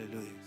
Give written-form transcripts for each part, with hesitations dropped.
Aleluya.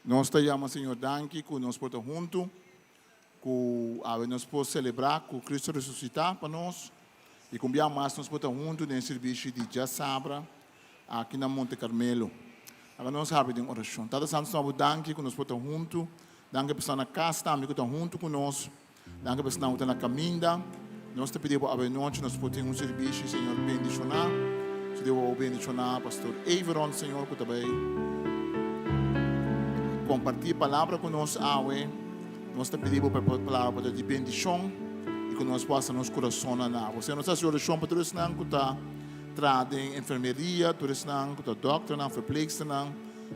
Nos ta yama Señor danki ku nos por ta huntu, ku awe nos por selebrá ku Cristo resusitá pa nos i ku un bia mas nos por ta huntu den e sirbishi di djasabra aki na Monte Carmelo. Laga nos habri den orashon. Tata Santu, nos ta danki ku nos por ta huntu. Danki pa esnan na kas tambe ku ta huntu ku nos. Danki pa esnan ku ta na kaminda. Nos ta pidi bo awe nochi nos por tin un sirbishi, Señor, bendishoná. Nos ta pidi bo bendishoná Pastor Everon, Señor, ku ta bai kompartí palabra ku nos awe. Nos ta pidi bo pa e palabra por ta di bendishon i ku nos por hasta nos kurasonnan na bo. Señor, nos ta hasi orashon pa tur esnan ku ta traha den enfermeria, tur esnan ku ta dòkternan, verpleegsternan,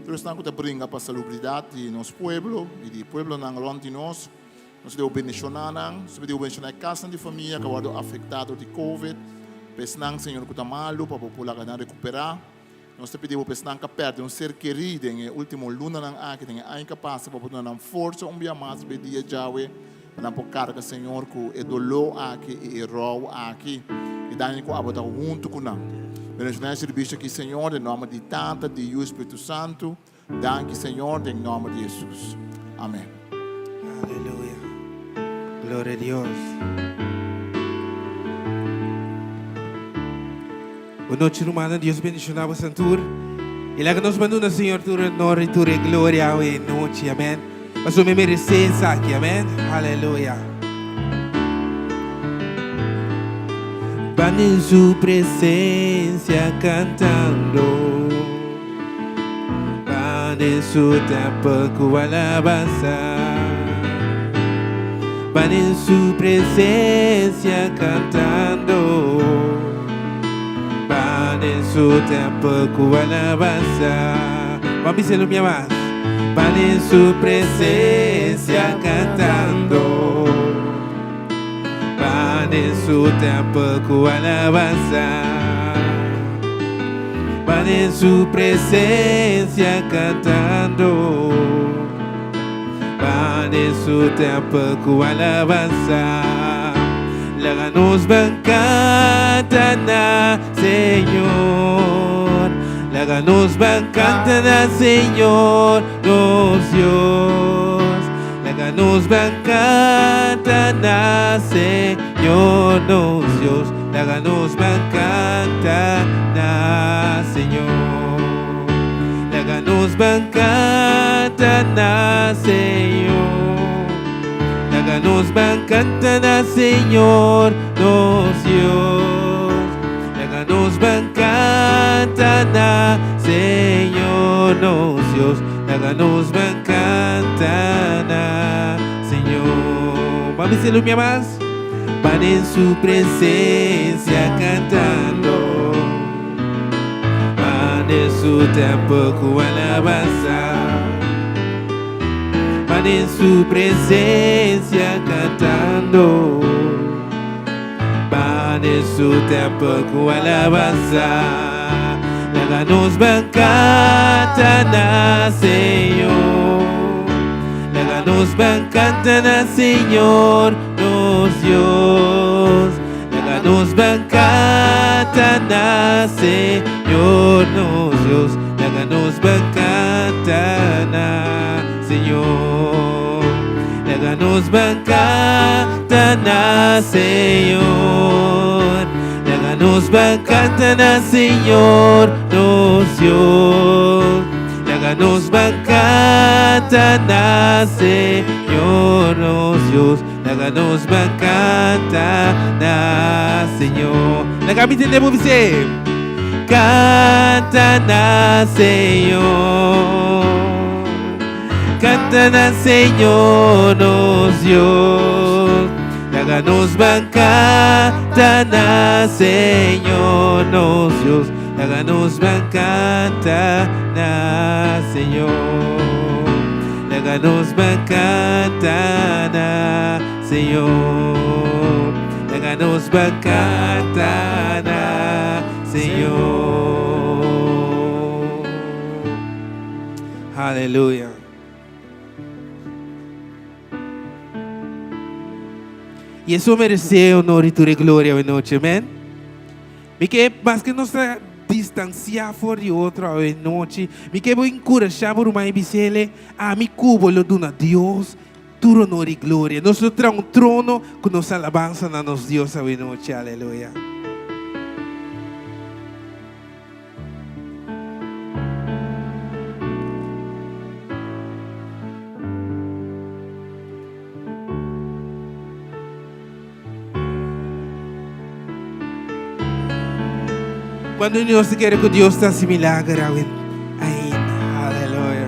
tur esnan ku ta bringa pa salubridat di nos pueblo i di pueblonan rònt di nos. Nos debe bendishoná nan. Nos debe bendishoná e kasnan di famia ku a wòrdu afektá dor di Covid. Pa esnan, Señor, ku ta malu, pa Bo por laga nan rekuperá. Nos ta pidi Bo pa esnan ku a pèrdè un ser kerí den e último lunanan aki, den e aña ku a pasa, pa Bo duna nan forsa un bia mas riba e dia djawe, pa nan por karga, Señor, ku e doló aki i e rou aki. I danki ku Abo ta huntu ku nan. Bendishoná e sirbisio aki, Señor, den nòmber di Tata, di Yu i Spiritu Santu. Danki Señor den nomber di Jesus. Amen. Aleluya. Gloria a Dios. Bon nochi rumannan, Dios bendiciona boso tur. Y laga nos banduna Señor tur honor y tur e gloria awe nochi. Amen. Pasobra mi merece esaki. Amen. Aleluya. Van en su presencia cantando. Van en su tempel cu alabanza. Van en su presencia cantando. Van en su tempel cu alabanza. Van biselo mi mas. Van en su presencia cantando. Van en su tempel cu alabanza. Van en su presencia cantando. Van en su tempel cu alabanza. Laga nos ban canta na Señor. Laga nos ban canta na Señor, nos Dios. Laga nos ban canta na Señor, nos Dios. Laga nos ban canta na Señor. Laga nos ban canta na Señor. Laga nos ban canta na Señor, nos Dios. Laga nos ban canta na Señor, nos Dios. Laga nos ban canta na Señor. Ban bisa lumia mas. Ban en su presencia cantando. Ban en su templo cu alabanza. Ban en su presencia cantando. Ban en su templo cu alabanza. Laga nos ban canta na Señor. Laga nos ban canta na Señor, nos Dios. Laga nos nos ban canta na Señor nos Dios. Laga nos ban canta na Señor. Laga nos ban canta na Señor. Laga nos ban canta na Señor nos Dios. Laga nos ban canta na Señor nos Dios. Laga nos ban canta na Señor. Laga mi tende bo bis'é. Canta na Señor. Canta na Señor nos Dios. Laga nos ban canta na Señor nos Dios. Laga nos ban canta na Señor. Laga nos ban canta na Señor. Laga nos ban canta na Señor. Aleluya. I Hesus meresé honor i tur e gloria awe nochi. Amen. Mi ke maske nos ta distansiá for di otro awe nochi, mi ke bo enkurashá bo ruman i bis'ele, Ami ku bo lo duna Dios tur honor i gloria. Nos lo traha un trono ku nos alabansa na nos Dios awe nochi. Aleluya. Cuando nos ta kere cu Dios ta haci milager awe ainda? Aleluya.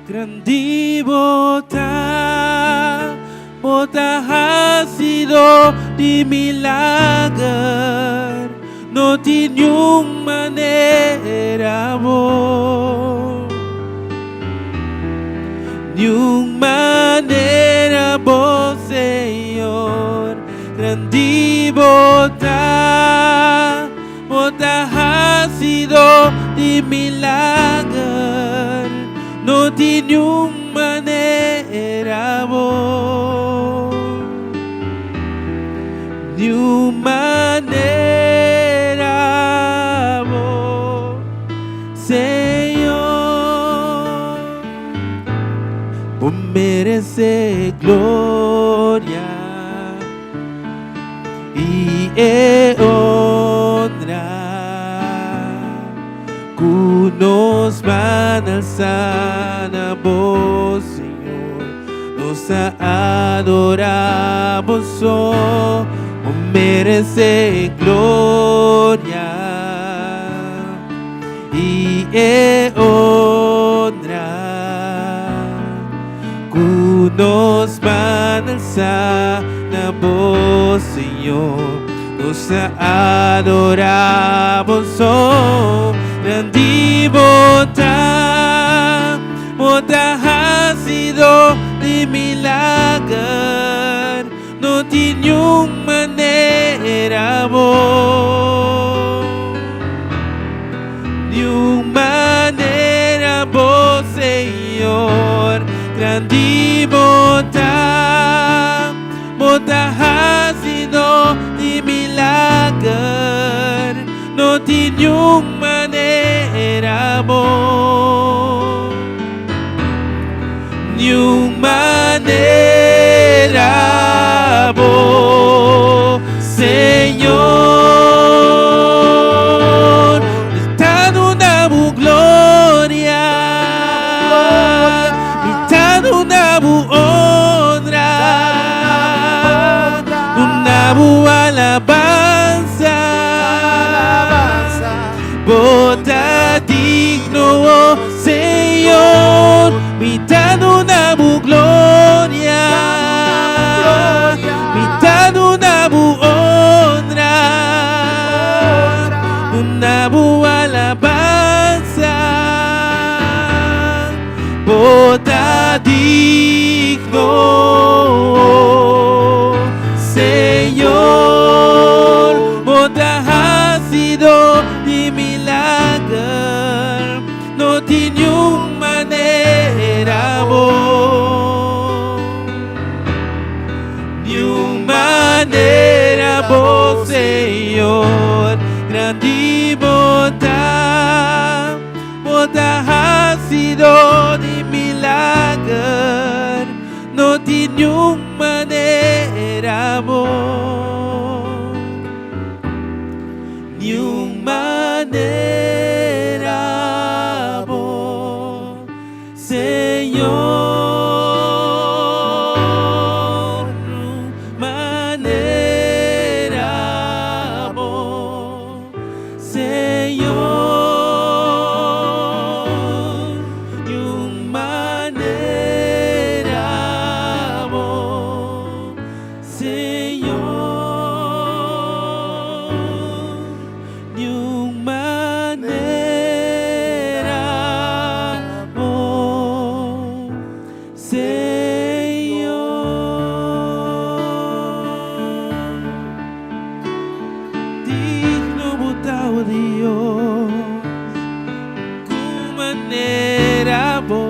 Grandi bo ta, bo ta hacido di milager, no tin niun manera bo, niun manera bo Señor. Grandi bo ta, Bo ta hacido di milager, no tin niun manera bo, niun manera bo, Señor. Bo merece gloria. I e honra ku nos ban alsa na bo, Señor. Nos a adorá bo so, bo meresé gloria i e honra ku nos ban alsa na bo, Señor. Nos ta adorá bo so. Grandi bo ta, bo ta hacido di milager. No tin niun manera bo, niun manera bo, Señor. Grandi bo ta, bo ta hacido di milager. No tin niun manera bo, niun manera bo, Señor. Mi ta duna bo gloria, mi ta duna bo honra, duna bo alabansa. Bo ta digno, oh Señor, mi ta duna bo gloria, mi ta duna bo honra, duna bo alabansa. Bo ta digno, Señor, bo ta hacido di milager, no tin niun manera. Grandi bo ta, bo ta hasidó di milager, no tin niun manera bo. Niun manera bo, Señor. Niun manera bo, Señor. Niun manera bo, Señor. Niun manera bo, Señor. Digno bo ta, o Dios, ningun manera bo.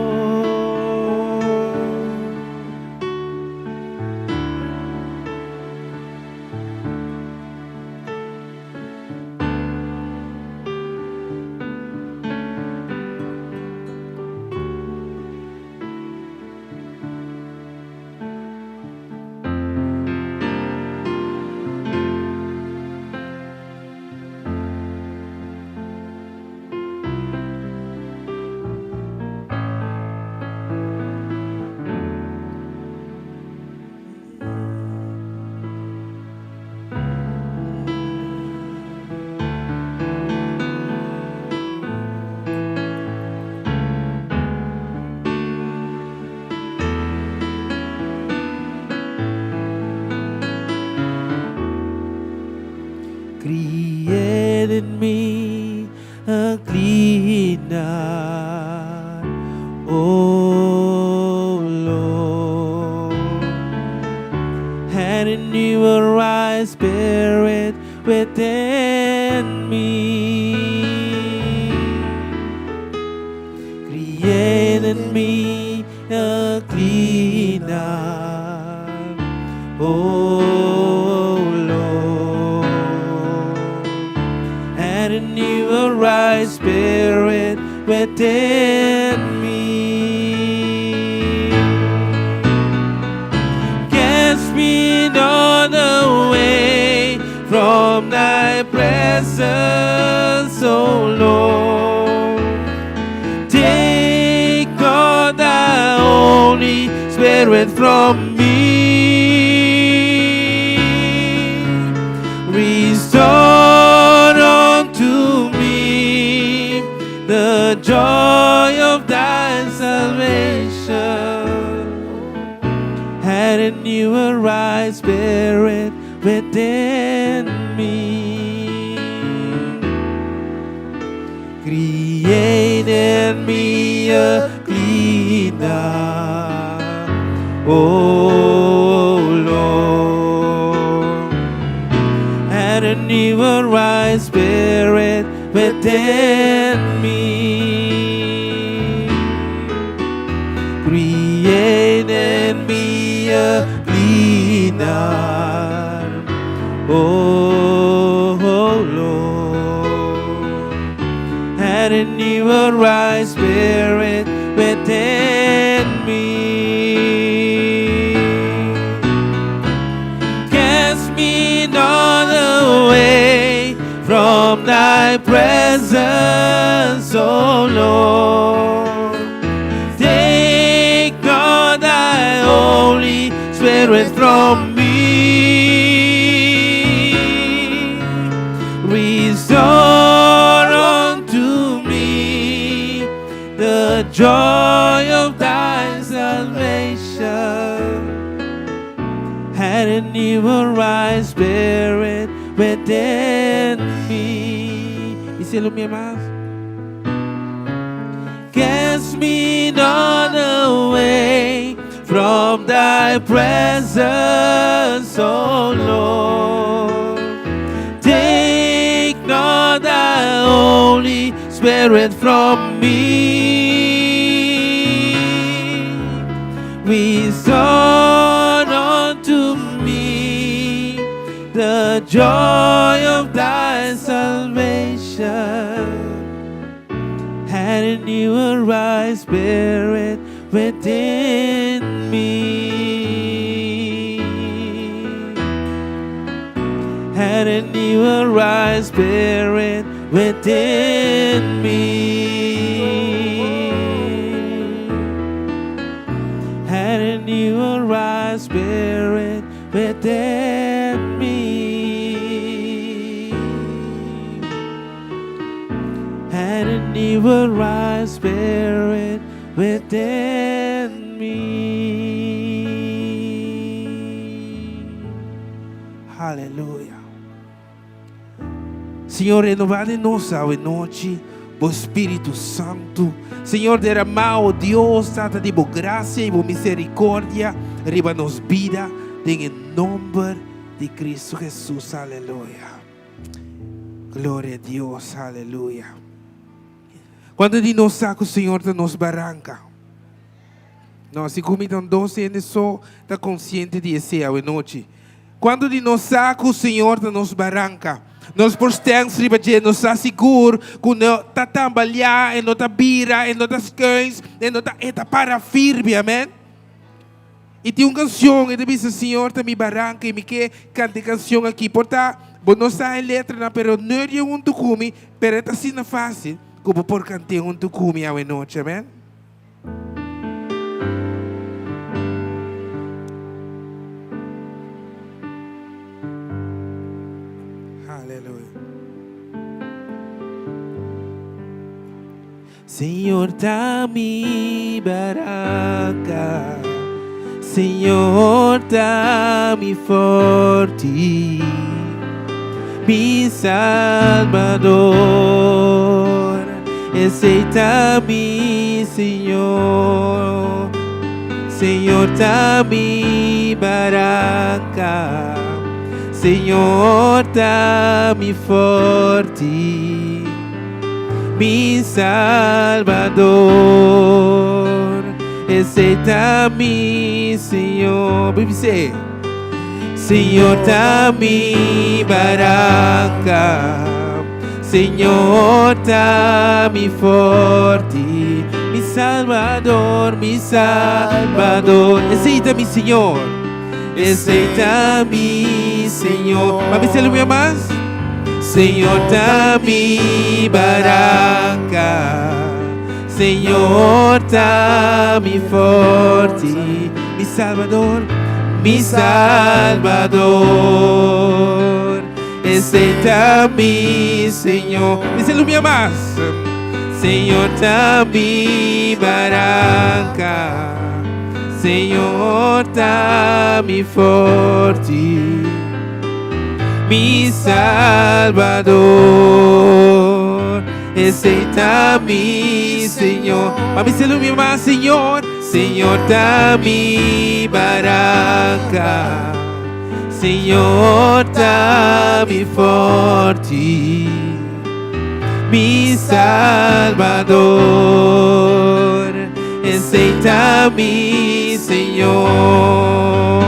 Create in me a clean heart, O Lord, and renew a right spirit within me. Create in me a clean heart, O Lord, and renew a right spirit within me. Cast me not away from thy presence, O Lord. Take not thy Holy Spirit from me. Restore unto me the joy of thy salvation and renew a right spirit within me. Create in me a clean heart, O Lord, and renew a right spirit within me. Create in me a clean heart, O Lord, and renew a right spirit within me. Cast me not away from thy presence, O Lord. Take not thy Holy Spirit from me. Restore unto me the joy of thy salvation and renew a right spirit within me. Bis'é mi mas. Cast me not away from thy presence, O Lord. Take not thy Holy Spirit from me. Restore unto me the joy of thy salvation. salvation. And renew a right spirit within me. And renew a right spirit within me. And renew a right spirit within me. And renew a right spirit within me. Aleluya. Señor, renobá den nos awe nochi, Bo Spiritu Santu. Señor, deramá, o Dios, Tata, di Bo grasia i Bo miserikordia riba nos bida, den e nomber di Cristo Jesus. Aleluya. Gloria Dios. Aleluya. Kuantu di nos sa ku Señor ta nos baranka? No, si ku mi ta un dos hende so ta konsiente di esei awe nochi. Kuantu di nos sa ku Señor ta nos baranka? Nos por stèns riba dje, nos sa sigur ku no ta tambaleá, e no ta bira, e no ta skuins, e no ta, e ta para firme, amèn. I tin un kanshon, e ta bisa, Señor ta mi baranka i mi ke kanta e kanshon aki. Por ta bo no sa e letranan, pero neurie huntu ku mi, pero e ta asina fásil ku bo por kant'é huntu ku mi awe nochi, amèn. Aleluya. Señor ta mi baranka, Señor ta mi forti, mi Salbador, esei ta mi Señor. Señor ta mi baranka, Señor ta mi forti, mi Salbador, esei ta mi Señor. Bis'é. Señor ta mi baranka, Señor ta mi forti, mi Salbador, mi Salbador. Esei ta mi Señor, esei ta mi Señor. Ban bisa lo mihor mas. Señor ta mi baranka, Señor ta mi forti, mi Salbador, mi Salbador. Esei ta mi Señor. Bisa lo mihor mas. Señor ta mi baranka, Señor ta mi forti. Mi Salbador, esei ta mi Señor. Pa mi ser mi mas Señor, Señor ta mi baranka, Señor ta mi forti, mi Salbador, esei ta mi Señor.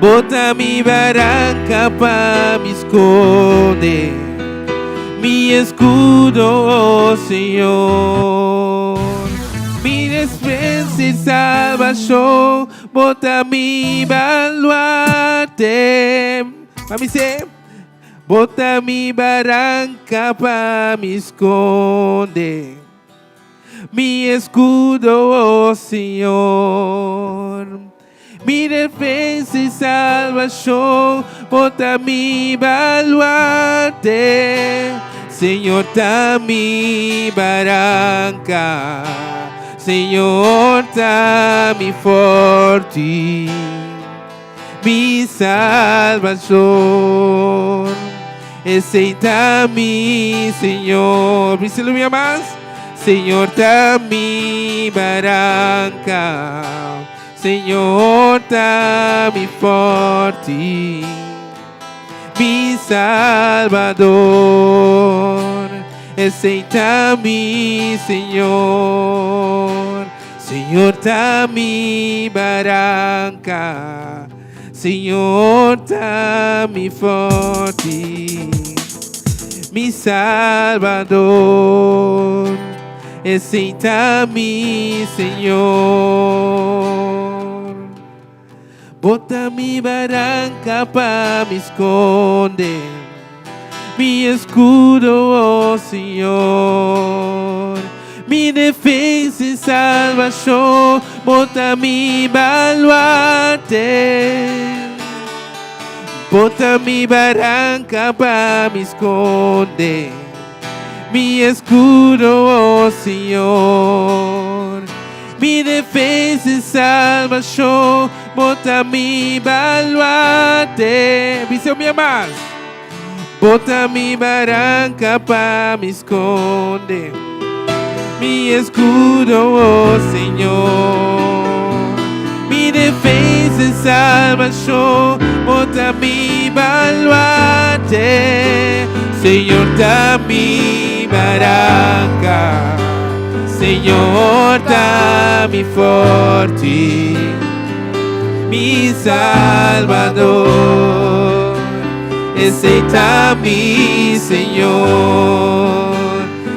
Bo ta mi baranka pa mi skonde, mi eskudo, oh Señor. Mi defensa i salbashon, bo ta mi baluarte. Pa mi se, Bo ta mi baranka pa mi skonde. Mi escudo, oh Señor, mi defensa y salvación, bo ta mi baluarte. Señor ta mi baranca, Señor ta mi forti, mi salvación. Esei ta mi Señor. Biselo un mas. Señor ta mi baranca. Señor ta mi forti. Mi Salbador. Esei ta mi Señor. Señor ta mi baranca. Señor ta mi forti. Mi Salbador, esei ta mi Señor. Bo ta mi baranka pa mi skonde, mi eskudo, o Señor. Mi defensa i salbashon, bo ta mi baluarte. Bo ta mi baranka pa mi skonde, mi eskudo, o Señor. Mi defensa i salbashon, bo ta mi baluarte. Bis'é un bia mas. Bo ta mi baranka pa mi skonde, mi eskudo, o Señor. Mi defensa i salbashon, bo ta mi baluarte. Señor ta mi baranka, Señor ta mi forti, mi Salbador, esei ta mi Señor.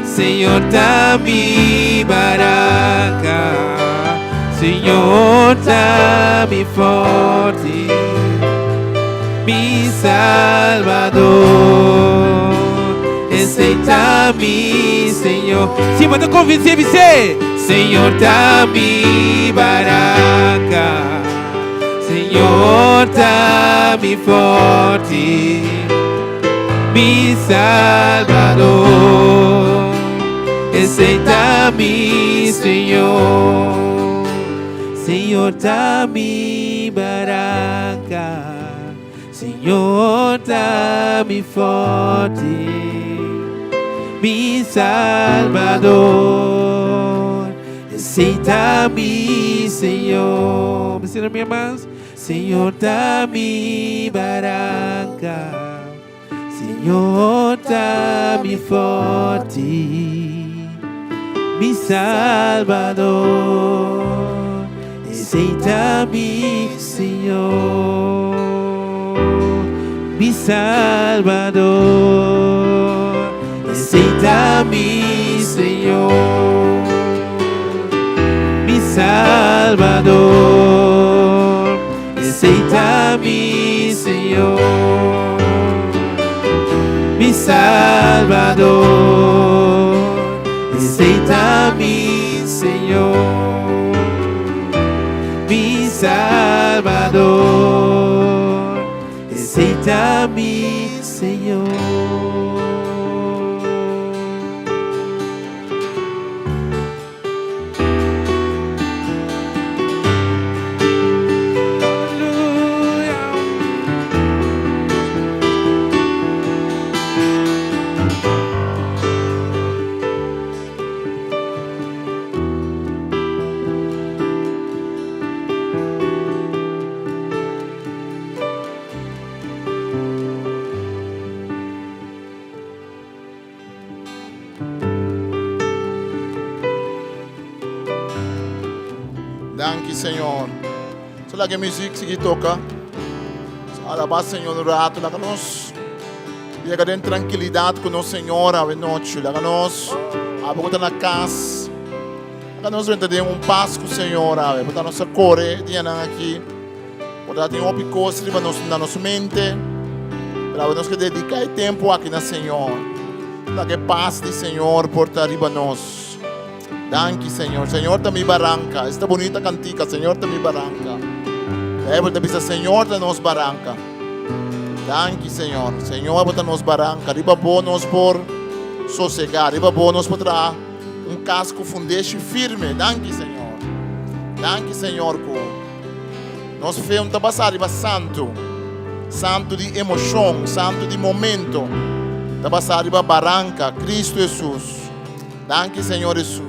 Señor ta mi baranka, Señor ta mi forti, mi Salbador, esei ta mi Señor. Si bo ta konvensé, bis'é, Señor ta mi baranka, Señor ta mi forti, mi Salbador, esei ta mi Señor. Señor ta mi baranka, Señor ta mi forti, mi Salbador, esei ta mi Señor. Bisa mi mas. Señor ta mi baranka, Señor ta mi forti, mi Salbador, esei ta mi Señor, mi Salbador, esei ta mi Señor. Mi Salbador, esei ta mi Señor. Mi Salbador, esei ta mi Señor. Mi Salbador, esei ta mi Señor. Danki Señor. So laga e muziek sigui toca. So alaba Señor un rato. Laga nos llega den tranquilidad cu nos Señor awe nochi. Laga nos abo cu ta na cas. Laga nos drenta den un paz cu Señor awe. Por ta nos a core dianan aki. Por ta tin hopi cos riba nos na nos mente. Pero awe nos ke dedica e tempo aki na Señor. Laga e paz di Señor por ta riba nos. Danki Señor. Señor ta mi baranca. Esta bonita cantica. Señor ta mi baranca. Bijbel ta bisa Señor ta nos baranca. Danki Señor. Señor bo ta nos baranca. Riba bo nos por sosega. Riba bo nos por traha un cas cu fundeshi firme. Danki Señor. Danki Señor cu Nos fe no ta basá riba santu, santu di emoshon, santu di momento. Ta basá riba baranka, Kristu Hesus. Danki Señor Hesus.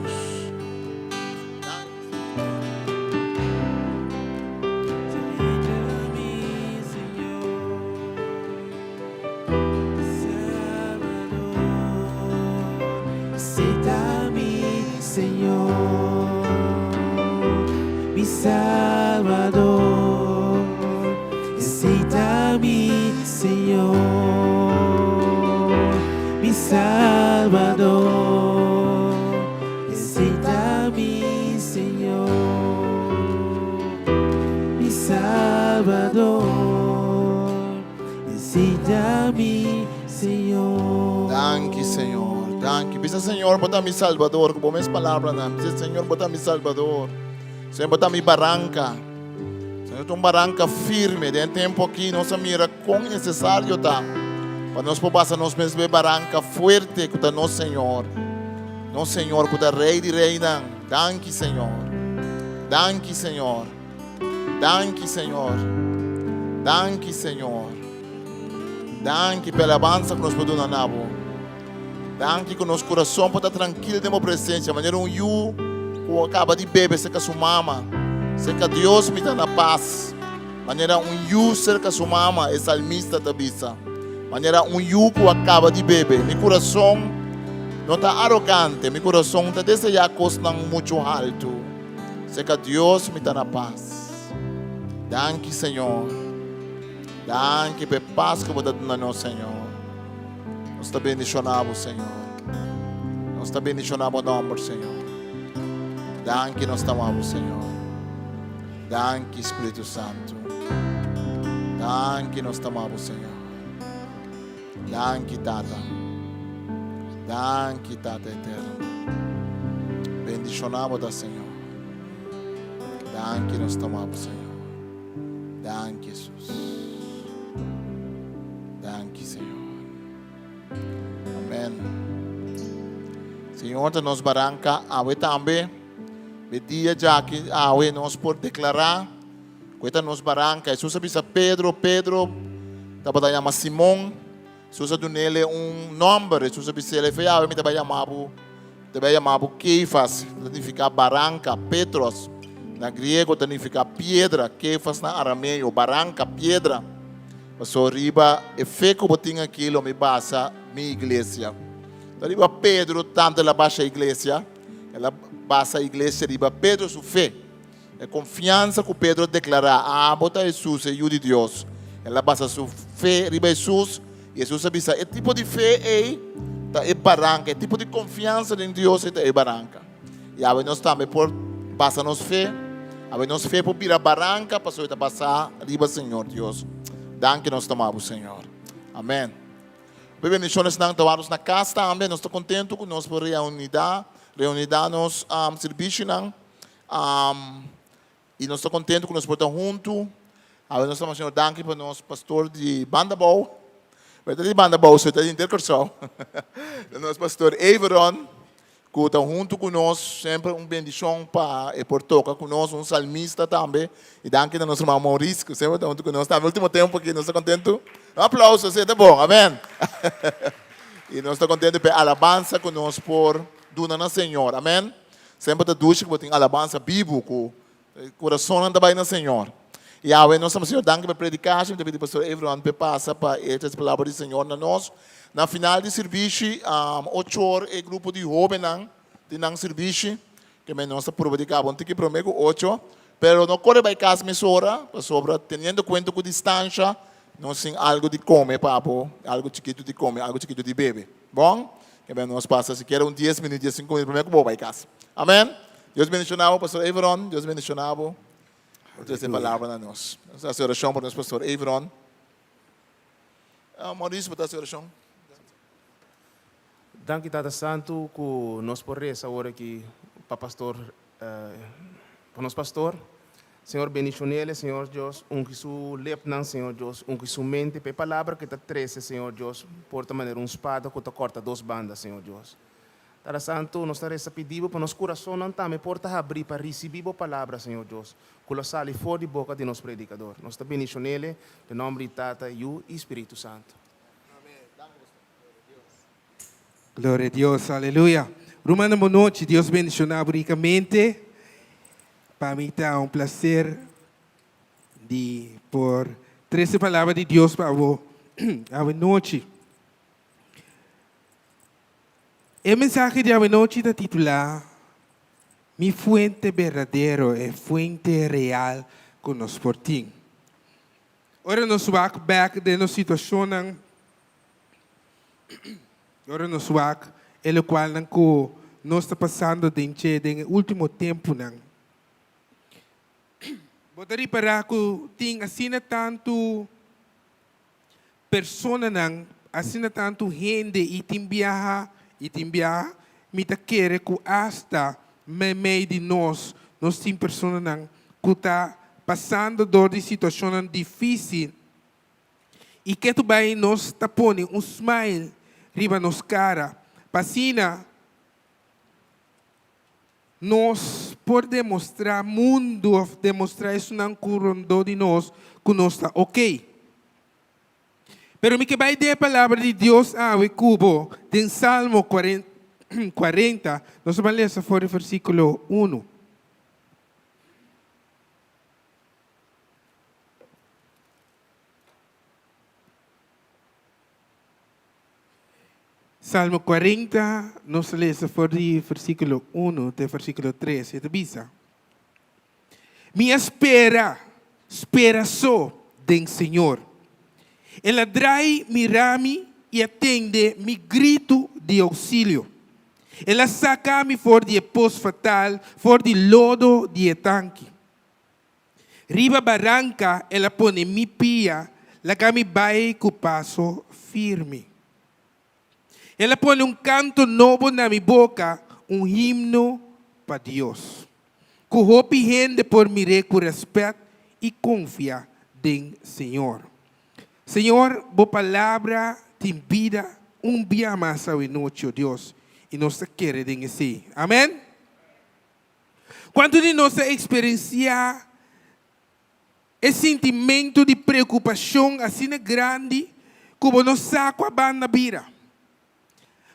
Salbador, esei ta mi Señor. Mi Salbador, esei ta mi Señor. Danki, Señor. Danki. Bisa Señor, bo ta mi Salbador. Ku bo mes palabranan. Bisa Señor, bo ta mi Salbador. Señor, bo ta mi baranka. Señor, ta un baranka firme. Den e tempu aki nos a mira kon nesesario ta pa nos por basa nos mes riba e baranka fuerte ku ta nos Señor. Nos Señor ku ta Rei di reinan. Danki, Señor. Danki, Señor. Danki, Señor. Danki, Señor. Danki pa e alabansa ku nos por duna na bo. Danki ku nos kurason por ta trankil den bo presensia, manera un yu ku a kaba di bebe serka su mama. Serka Dios mi ta na pas, manera un yu serka su mama, e salmista ta bisa. Manera un yu ku a kaba di bebe. Mi kurason no ta arogante, mi kurason ta deseá kosnan muchu haltu. Serka Dios mi ta na pas. Danki, Señor. Danki pa e pas ku bo ta duna nos, Señor. Nos ta bendishoná bo, Señor. Nos ta bendishoná bo nòmber, Señor. Danki nos ta ama bo, Señor. Danki, Spiritu Santu. Danki nos ta ama bo, Señor. Danki, Tata. Danki, Tata Eterno. Bendishoná bo ta, Señor. Danki nos ta ama bo, Señor. Danki, Jesus. Danki, Señor. Amén. Señor ta nos baranca awe tambe. E dia djaki awe nos por declara cu e ta nos baranca. Jesus a bisa Pedro, Pedro tabata yama Simon. Jesus a dunele un nomber. Jesus a bisele, Fe awe mi ta bai yama bo, ta bai yama bo Kefas, ta nifica baranca, Petros. Na griego ta nifica piedra, Kefas na arameo, baranca, piedra. Paso riba e fe ku bo tin aki lo mi basa mi iglesia. Ta riba Pedro tantu el a basha iglesia, el a basa iglesia riba Pedro su fe. E konfiansa ku Pedro a deklará, Abo ta Hesus, e Yu di Dios. El a basa su fe riba Hesus, i Hesus a bisa, E tipo di fe ei ta e baranka, e tipo di konfiansa den Dios ei ta e baranka. I awe nos tambe por basa nos fe. Awe nos fe por bira baranka pasobra e ta basá riba Señor Dios. Danki nos ta ama bo, Señor. Amen. Hopi bendishon esnan ta wak nos na kas tambe. Nos ta kontentu ku nos por reunidá, reunidá nos sirbishinan. I nos ta kontentu ku nos por ta huntu. Awe nos ta manda Señor danki pa nos pastor di Banda Bou. Pero ta di Banda Bou, so ta di henter Kòrsou. Nos pastor Everon, ku ta huntu ku nos, semper un bendishon pa e por toka ku nos, un salmista tambe. I danki na nos ruman Maurice, ku semper ta huntu ku nos tambe. Ultimo tempu aki nos ta kontentu. Un aplauso, si ta bon. Amen. I nos ta kontentu pa e alabansa ku nos por duna na Señor. Amen. Semper ta dushi ku bo tin alabansa bibu ku kurasonnan ta bai na Señor. I awe nos ta Señor danki pa e predikashi. Mi ta pidi Pastor Everon p'e pasa pa e trese palabra di Señor na nos. Na final di sirbishi, ocho or e grupo di hóbennan tin nan sirbishi. Ke men nos ta purba di kaba un tiki promé ku ocho. Pero no kore bai kas mesora, pasobra teniendo kuenta ku distansha, nos tin algu di kome pa bo, algu chikitu di kome, algu chikitu di bebe. Bon, ke ben nos pasa sikiera un dies minüt, dies sinku minüt promé ku bo bai kas. Amèn. Dios bendishoná bo, Pastor Everon. Dios bendishoná bo. Bo trese palabra na nos. Nos ta hasi orashon pa nos Pastor Everon. Maurice, bo ta hasi orashon? Danki Tata Santu ku nos por resa awor aki pa Pastor, pa nos Pastor. Señor bendishonele, Señor Dios, ungi su lepnan, Señor Dios, ungi su mente pa e palabra ku e ta trese, Señor Dios, por ta manera un spada ku ta kòrta dos banda, Señor Dios. Tata Santu, nos ta resa pidi Bo pa nos kurasonnan tambe por ta habrí pa risibí Bo palabra, Señor Dios, ku lo sali for di boka di nos predikador. Nos ta bendishonele den nòmber di Tata, Yu i Spiritu Santu. Gloria a Dios, aleluya. Rumannan bon nochi, Dios bendiciona bo ricamente. Pa mi ta un placer di por trece palabra di Dios pa bo awe nochi. E mensahe di awe nochi ta titula Mi fuente berdadero, e fuente real cu nos por tin. Ora nos wak bek den nos situacionnan. Ora nos wak e lokualnan ku nos ta pasando den dje den e último tempunan, bo ta ripará ku tin asina tantu personanan, asina tantu hende i tin biaha i tin biaha mi ta kere ku asta meimei di nos, nos tin personanan ku ta pasando dor di situashonnan difísil. I ketu bai nos ta pone un smile riba nos kara pa asina nos por demostrá mundu òf demostrá esunnan ku rondó di nos ku nos ta oke. Pero mi ke bai den e palabra di Dios awe ku bo den Salmo 40, nos ta ban lesa for di versíkulo unu. Salmo 40, nos ta lesa for di versíkulo unu te versíkulo tres, e ta bisa, Mi a spera, spera so den Señor. El a drai mira mi i a tende mi gritu di ousilio. El a saka mi for di e pos fatal, for di lodo di e tanki. Riba baranka el a pone mi pia, laga mi bai ku paso firme. El a pone un kanto nobo na mi boka, un himno pa Dios. Ku hopi hende por mir'é ku rèspèt i konfia den Señor. Señor, bo palabra tin bida un bia mas awenochi, o Dios, i nos ta kere den esei. Amèn. Kuantu di nos a eksperensiá e sintimentu di preokupashon asina grandi ku bo no sa kua banda bira?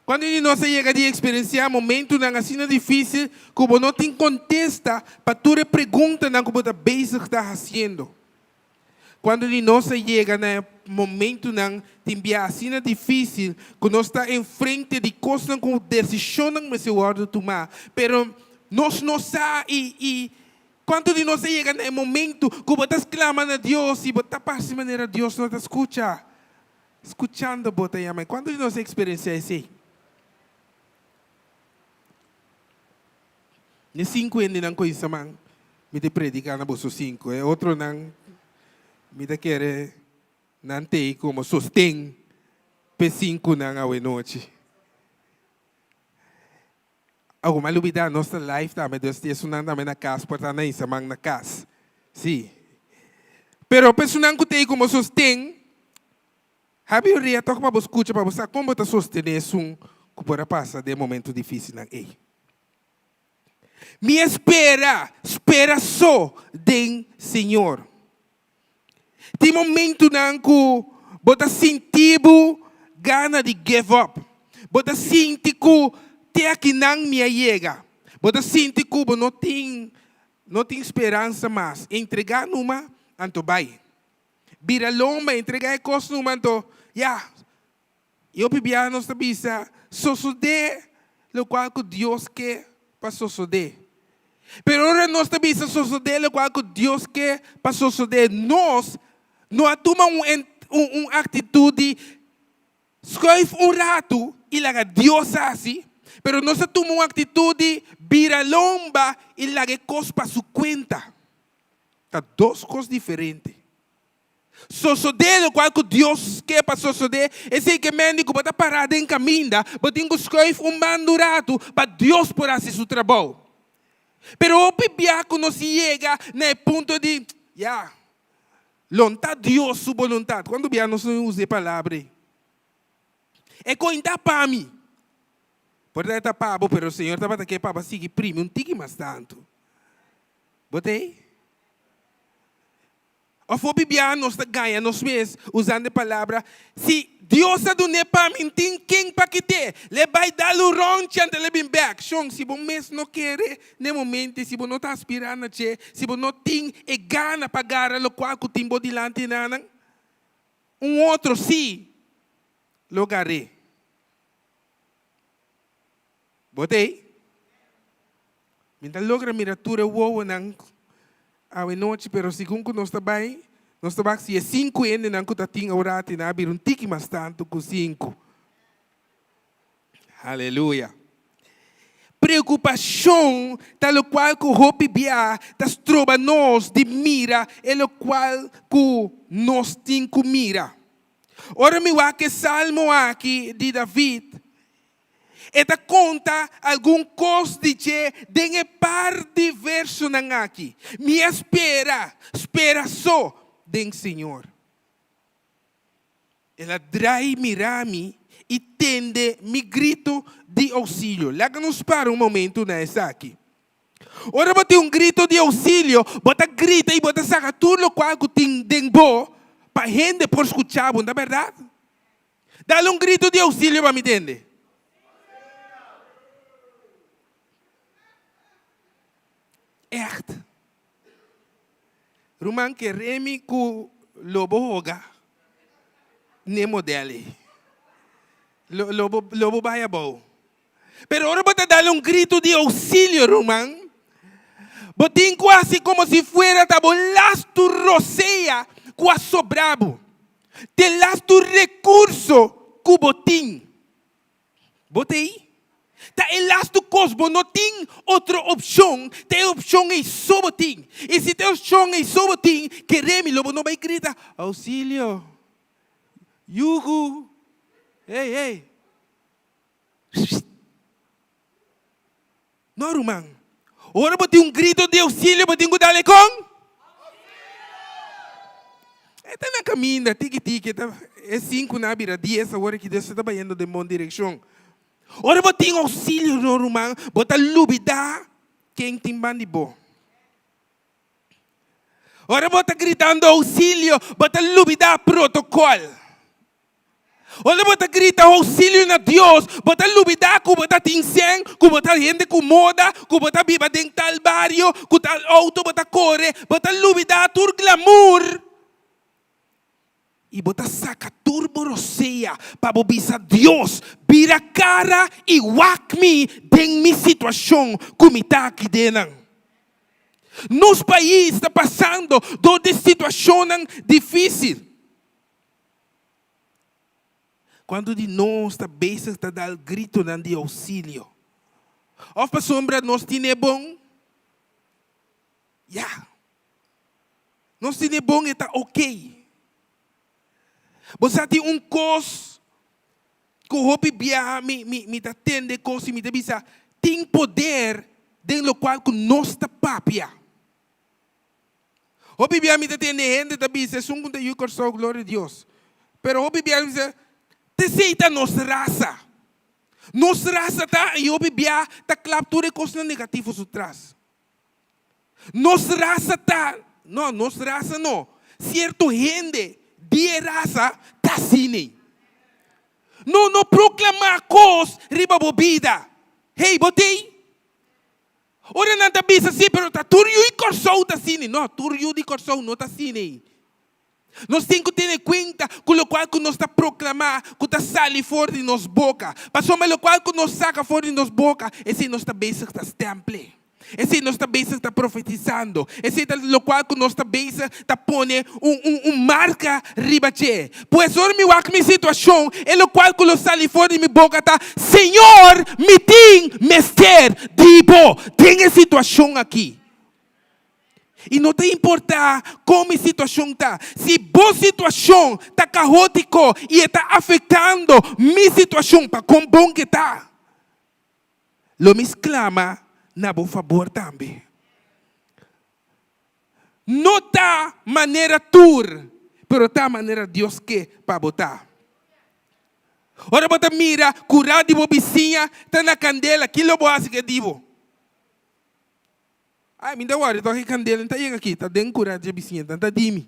Kuantu di nos a yega di eksperensiá momentunan asina difísil ku bo no tin kontesta pa tur e preguntanan ku bo ta bezig ta hasiendo? Kuantu di nos a yega na e momentunan tin bia asina difísil ku nos ta enfrente di kosnan ku desishonnan mester wòrdu tumá, pero nos no sa i i kuantu di nos a yega na e momentu ku bo ta sklama na Dios i bo ta parse manera Dios no ta skucha, skuchando bo ta yama. Kuantu di nos a eksperensiá esei? Ni sinku hendenan ku isa man mi ta prediká na boso sinku. E otronan mi ta kere nan t'ei komo sosten p'e sinkunan awenochi. Awo mi a lubidá nos ta live tambe, dus di esunnan tambe na kas por ta na isa man na kas. Sí. Pero p'e esunnan ku t'ei komo sosten, Habi un ria tok pa bo skucha pa bo sa kon bo ta sostené esun ku por a pasa den momentu difísilnan ei. Mi e spera, spera so den Señor. Tin momentunan ku bo ta sinti bo gana di give up. Bo ta sinti ku te akinan mi a yega. Bo ta sinti ku bo no tin no tin speransa mas. Entregá numa anto bai. Bira lomba, entregá e kos numa, anto ya, i hopi biaha nos ta bisa, sosodé lokual ku Dios ke pa sosodé. Pero ora nos ta bisa sosodé lokual ku Dios ke pa sosodé, nos no a tuma un un aktitut di skuif un ratu i laga Dios hasi, pero nos a tuma un aktitut di bira lomba i laga e kos pa su kuenta. Ta dos kos diferente. Sosodé lokual ku Dios ke pa sosodé, esei ke men di ku bo ta pará den kaminda, bo tin ku skuif un banda un ratu pa Dios por hasi su trabou. Pero hopi bia ku nos yega na e punto di, ya, lo no ta Dios su boluntat. Kuantu bia nos no usa e palabra ei? E koin ta pa mi. Por ta e ta pa bo, pero Señor tabata ke pa bo sigui primi un tiki mas tantu. Bo ta ei? Of hopi biaha nos ta gaña nos mes usando e palabra, Si Dios a dun'é pa mi, N tin ken pa kit'é. L'e bai dal un ròntje anto l'e bin bèk. Shon, si bo mes no kere n'e momento, si bo no ta aspirá na dje, si bo no tin e gana pa gara lokual ku tin bo dilanti nanan, un otro sí lo gar'é. Bo ta ei? Mi ta logra mira tur e wowonan awe nochi, pero segun ku nos ta bai, nos ta wak si e sinku hendenan ku ta tin aworati nan a bira un tiki mas tantu ku sinku. Aleluya. Preokupashon ta lokual ku hopi bia ta stroba nos di mira e lokual ku nos tin ku mira. Ora mi wak e salmo aki di David, e ta konta algun kos di dje den e par di versonan aki. Mi a spera, spera so den Señor. El a drai mira mi i tende mi gritu di ousilio. Laga nos para un momentu na esaki. Ora bo tin un gritu di ousilio, bo ta grita i bo ta saka tur lokual ku tin den bo pa hende por skucha bo, no ta bèrdat? Dal un gritu di ousilio pa mi tende. Ègt. Ruman kere mi ku lo bo hoga n'e model ei. Lo lo bo lo bo bai abou. Pero ora bo ta dal un gritu di ousilio, ruman, bo tin ku hasi komo si fuera ta bo lastu rosea ku a sobra bo. T'e lastu rekurso ku bo tin. Bo ta ei? Ta e lastu kos, bo no tin otro opshon, ta e opshon ei so bo tin. I si ta e opshon ei so bo tin, kere mi lo bo no bai grita, Ousilio! Yuhu! Hey, hey! No, ruman. Ora bo tin un grito di ousilio, bo tin ku dal e kon? E ta na kaminda, tiki tiki, e ta e sinku na bira dies awor aki, Dios ta bayendo den bon direkshon. Ora bo tin ousilio, no, ruman, bo ta lubidá ken tin ban di bo. Ora bo ta gritando ousilio, bo ta lubidá protokòl. Ora bo ta grita ousilio na Dios, bo ta lubidá ku bo ta tin sèn, ku bo ta hende ku moda, ku bo ta biba den tal bario, ku tal outo bo ta kore. Bo ta lubidá tur glamur i bo ta saka tur bo rosea pa bo bisa Dios, Bira kara i wak mi den mi situashon ku mi ta aki den nan. Nos pais ta pasando dor di situashonnan difísil. Kuantu di nos ta bezig ta dal gritonan di ousilio? Òf pasobra nos tin e bon? Ya. Nos tin e bon, e ta okey. Bo sa tin un kos ku hopi biaha mi mi mi ta tende kos i mi ta bisa, tin poder den lokual ku nos ta papia. Hopi bia mi ta tende hende ta bisa esun ku ta yu Kòrsou gloria Dios. Pero hopi bia mi bisa t'esei ta nos rasa. Nos rasa ta i hopi bia ta klap tur e kosnan negativo su tras. Nos rasa ta, no nos rasa no, sierto hende di e rasa ta asina. No no proklamá kos riba bo bida. Hey bo t'ei? Ora nan ta bisa si, pero ta tur yu di Kòrsou ta asina. No, tur yu di Kòrsou no ta asina. Nos tin ku tene kuenta ku lokual ku nos ta proklamá ku ta sali for di nos boka. Pasobra lokual ku nos saka for di nos boka, esei nos ta bezig ta stemple. Esei nos ta bezig ta profetisando. Esei ta lokual ku nos ta bezig ta pone un un un marka riba dje. Pues ora mi wak mi situashon, e lokual ku lo sali for di mi boka ta, Señor, mi tin mester di bo den e situashon aki. I no ta importá kon mi situashon ta. Si bo situashon ta kaótiko i e ta afektando mi situashon pa kon bon ke ta, lo mi sklama na bo fabor tambe. No ta manera tur, pero ta manera Dios ke pa bo ta. Ora bo ta mira kurá di bo bisiña ta na kandela, ki lo bo hasi ku e di bo? Ai, mi ta wòri tòg e kandela no ta yega aki, ta den kurá dje bisiña, ta ta di mi.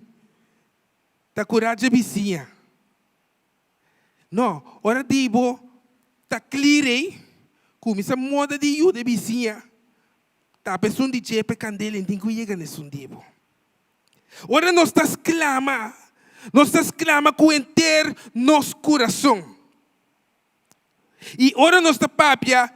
Ta kurá dje bisiña. No, ora di bo ta clear ei, kuminsá moda di yuda e bisiña. Tapa esun di dje pa e kandela i tin ku yega na esun di bo. Ora nos ta sklama, nos ta sklama ku henter nos kurason. I ora nos ta papia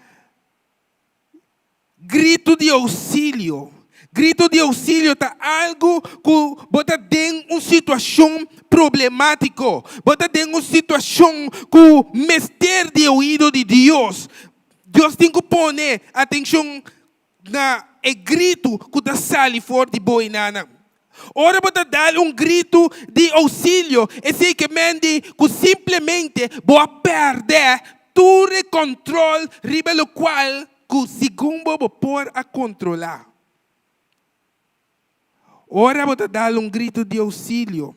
gritu di ousilio, gritu di ousilio ta algu ku bo ta den un situashon. problemátiko, bo ta den un situashon ku mester di e oido di Dios. Dios tin ku pone atenshon na e gritu ku ta sali for di bo enanan. Ora bo ta dal un gritu di ousilio, esei ke men di ku simplemente bo a pèrdè tur e kòntròl riba lokual ku segun bo bo por a kontrolá. Ora bo ta dal un gritu di ousilio,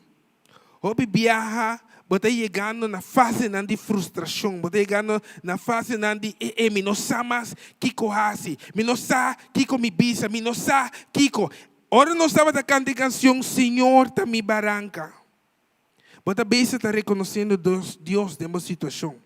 hopi biaha bo ta yegando na fasenan di frustrashon, bo ta yegando na fasenan di e e mi no sa mas kiko hasi, mi no sa kiko mi bisa, mi no sa kiko. Ora nos tabata kanta e kansion Señor ta mi baranka, bo ta bisa ta rekonosiendo Dios den bo situashon.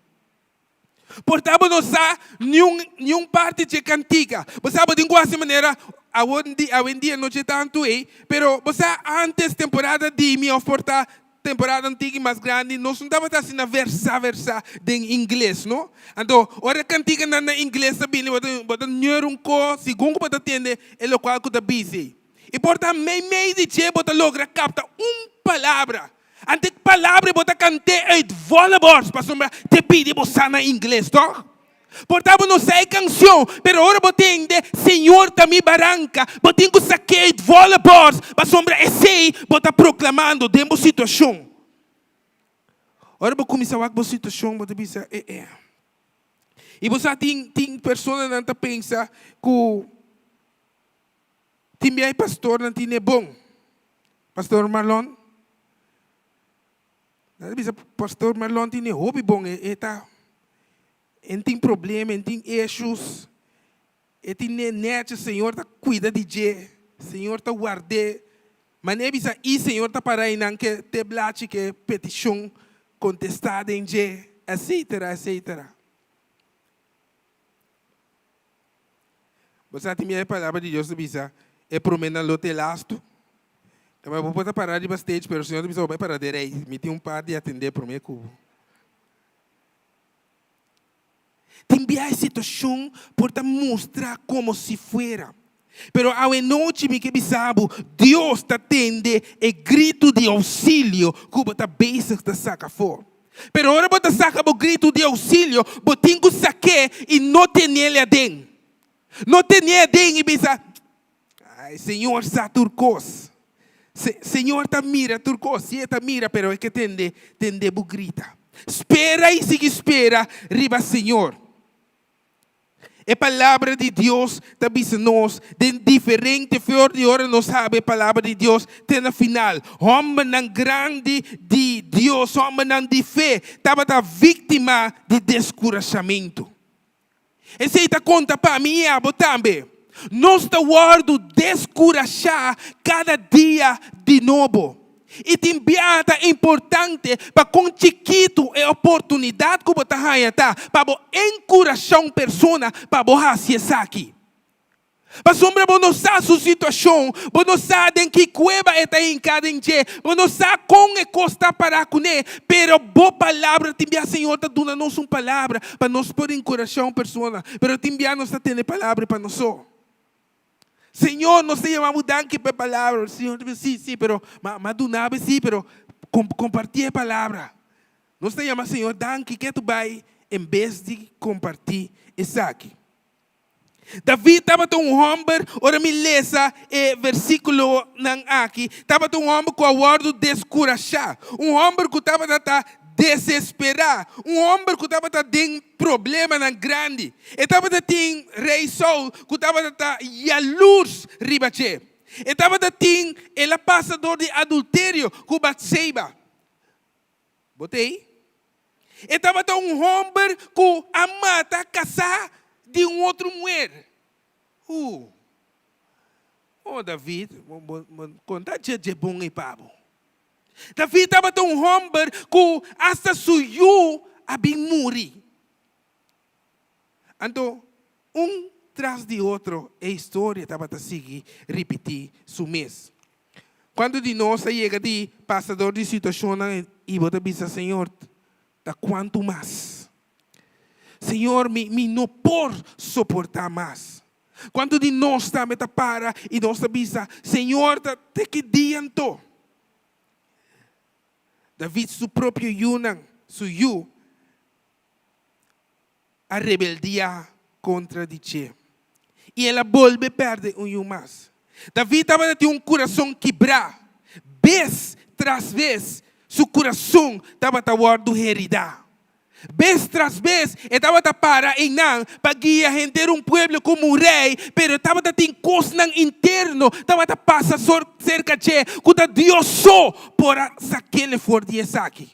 Por ta bo no sa niun niun parti dje kantika. Bo sa bo tin ku hasi manera awendia no dje tantu ei, pero bo sa antes temporada di mi of por ta temporada un tiki mas grandi nos no tabata asina versa versa den ingles no. Anto ora e kantikanan na ingles ta bini bo ta bo ta ñor un ko segun ku bo ta tende e lokual ku ta bisa ei. I por ta meimei di dje bo ta logra kapta un palabra. Ante palabra bo ta kant'é uit volle borst pasobra te pidi bo sa na ingles, tòg? Por ta bo no sa e kanshon, pero ora bo tende Señor ta mi baranka, bo tin ku sak'é uit volle borst pasobra esei bo ta proklamando den bo situashon. Ora bo kuminsá wak bo situashon bo ta bisa, e e. I bo sa tin tin personanan ta pensa ku Tin bia e pastornan tin e bon. Pastor Marlon, nan ta bisa Pastor Marlon tin e hopi bon, e ta, e no tin problema, e no tin issues, e tin e nechi, Señor ta cuida di dje, Señor ta ward'é. Manera e bisa i Señor ta para einan ke te blachi ke peticion contesta den dje, etcetera, etcetera. Bo sa tin mira e palabra di Dios ta bisa, e promenan lo ta e lastu. Kaba bo por ta para riba stage, pero Señor ta bisa bo bai para den rei. Mi tin un par di atendé promé ku bo. Tin bia e situashon por ta mustra komo si fuera. Pero awenochi mi ke bisa bo, Dios ta tende e gritu di ousilio ku bo ta bezig ta saka afó. Pero ora bo ta saka bo gritu di ousilio, bo tin ku sak'é i no tenel aden. No ten'é aden i bisa, Ai, Señor sa tur kos. Se, Señor ta mira tur kos. Sí, e ta mira, pero e ke tende, tende bo grita. Spera i sigui spera riba Señor. E Palabra di Dios ta bisa nos den diferente for di ora nos habri e Palabra di Dios te na final. Hombernan grandi di Dios, hombernan di fe, tabata víktima di deskurashamentu. Esei ta konta pa mi i abo tambe. Nos ta wòrdu deskurashá kada dia di nobo. I tin biaha ta importante pa kon chikitu e oportunidat ku bo ta haña ta pa bo enkurashá un persona pa bo hasi esaki. Pasobra bo no sa su situashon, bo no sa den ki kueba e ta hinká den dje, bo no sa kon e kos ta pará kuné, pero bo palabra tin biaha Señor ta duna nos un palabra pa nos por enkurashá un persona, pero tin biaha nos ta tene palabra pa nos so. Señor, nos ta yama bo danki pa e palabra. Señor ta bisa, sí, sí, pero m'a duna bo sí, pero kompartí e palabra. Nos ta yama Señor danki ke tu bai en bes di kompartí esaki. David tabata un hòmber, ora mi lesa e versíkulonan aki, tabata un hòmber ku a wòrdu deskurashá, un hòmber ku tabata ta desesperá, un hòmber ku tabata den problemanan grandi. E tabata tin Rei Saul ku tabata ta yalurs riba dje. E tabata tin, el a pasa dor di adulterio ku Batseba. Bo ta ei? E tabata un hòmber ku a mata kasá di un otro muher. Uh! Oh, David, bo konta dje dje bon ei pa bo. David tabata un hòmber ku asta su yu a bin muri. Anto, un tras di otro e historia tabata sigui ripití su mes. Kuantu di nos a yega di pasa dor di situashonnan i bo ta bisa, Señor, ta kuantu mas? Señor, mi mi no por soportá mas. Kuantu di nos tambe ta para i nos ta bisa, Señor, ta te ki dia anto? David su propio yunan, su yu, a rebeldiá kontra di dje, i el a bolbe pèrdè un yu mas. David tabata tin un kurason kibrá. Bes tras bes su kurason tabata wòrdu heridá. Bes tras bes e tabata para einan pa guia henter un pueblo komo un rei, pero tabata tin kosnan interno tabata pasa serka dje ku ta Dios so por a sak'el for di esaki.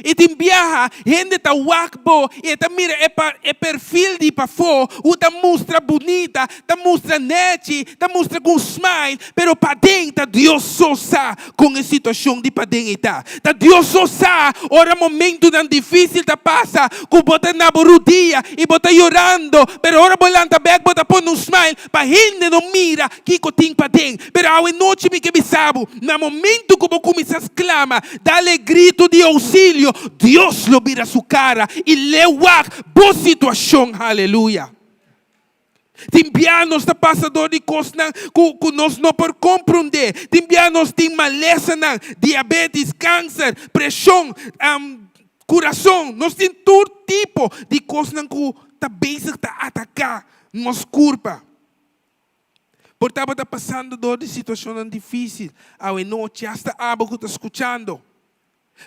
I tin biaha hende ta wak bo i e ta mira e pa e perfil di pafó ku ta mustra bunita, ta mustra nèchi, ta mustra ku un smile, pero paden ta Dios so sa kon e situashon di paden ei ta. Ta Dios so sa ora momentunan difísil ta pasa ku bo ta na bo rudia i bo ta yorando, pero ora bo lanta bèk bo ta pone un smile pa hende no mira kiko tin paden. Pero awe nochi mi ke bisa bo, na momentu ku bo kuminsá sklama, dal e gritu di ousilio, Dios lo bira su kara i leu wak bo situashon. Haleluya! Tin bia nos ta pasa dor di kosnan ku ku nos no por komprondé. Tin bia nos tin malesanan, diabetis, kanser, preshon, kurason. Nos tin tur tipo di kosnan ku ta bezig ta ataká nos kurpa. Por tabata pasando dor di situashonnan difísil awe nochi, asta abo ku ta skuchando.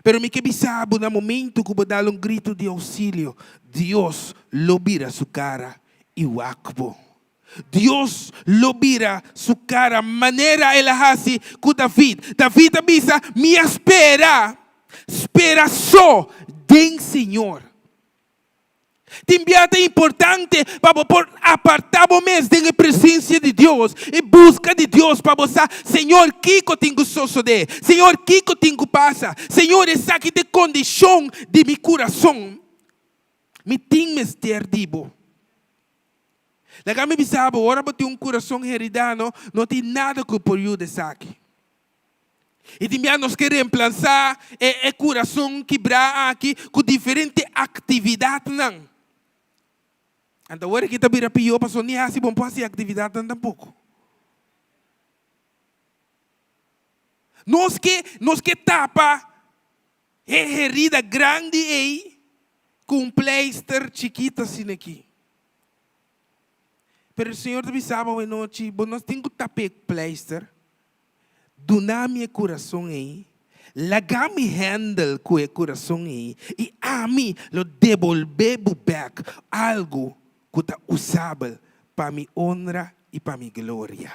Pero mi ke bisa bo na momentu ku bo dal un gritu di ousilio, Dios lo bira su kara i wak bo. Dios lo bira su kara manera el a hasi ku David. David a bisa, Mi a spera, spera so den Señor. Tin bia ta importante pa bo por apartá bo mes den e presensia di Dios i buska di Dios pa bo sa, Señor, kiko tin ku sosodé? Señor, kiko tin ku pasa? Señor, esaki ta e kondishon di mi kurason. Mi tin mester di bo. Laga mi bisa bo, ora bo tin un kurason heridá, no, no tin nada ku por yuda esaki. I tin bia nos ke reemplansá e e kurason kibrá aki ku diferente aktividatnan. Anto awor aki ta bira pió pasobra ni hasi bon por hasi aktividatnan tampoko. Nos ke nos ke tapa e herida grandi ei ku un pleister chikito asina aki. Pero Señor ta bisa bo awenochi, bo no tin ku tapa e pleister. Duna mi e kurason ei, laga mi handle ku e kurason ei i ami lo debolbé bo bèk algu ku ta usabel pa mi onra i pa mi gloria.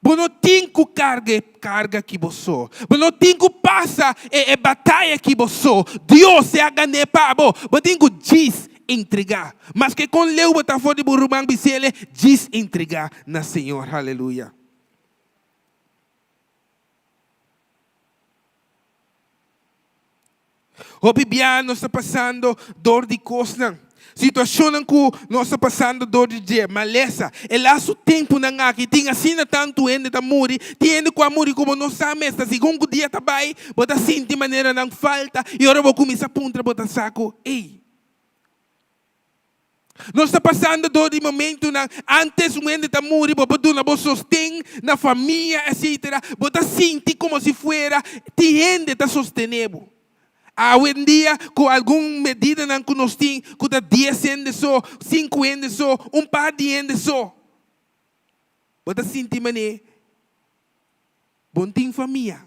Bo no tin ku karga e karga ki bo so. Bo no tin ku pasa e e bataya ki bo so. Dios a gan'é pa bo. Bo tin ku djis entregá. Maske kon leu bo ta for di bo ruman bis'el, djis entregá na Señor. Haleluya. Hopi bia nos ta pasando dor di kosnan, situashonnan ku nos ta pasando dor di dje, malesa. E lastu tempunan aki tin asina tantu hende ta muri, tin hende ku a muri ku bo no sa mes. Ta segun ku dia ta bai, bo ta sinti manera nan falta i ora bo kuminsá puntra bo ta sa ku, ey, Nos ta pasando dor di momentunan antes un hende ta muri, bo por duna bo sosten na famia etcetera. Bo ta sinti como si fuera tin hende ta sostene bo. Awendia cu algun medidanan cu nos tin cu ta dies hende so, sinku hende so, un par di hende so, bo ta sinti manera bo no tin famia,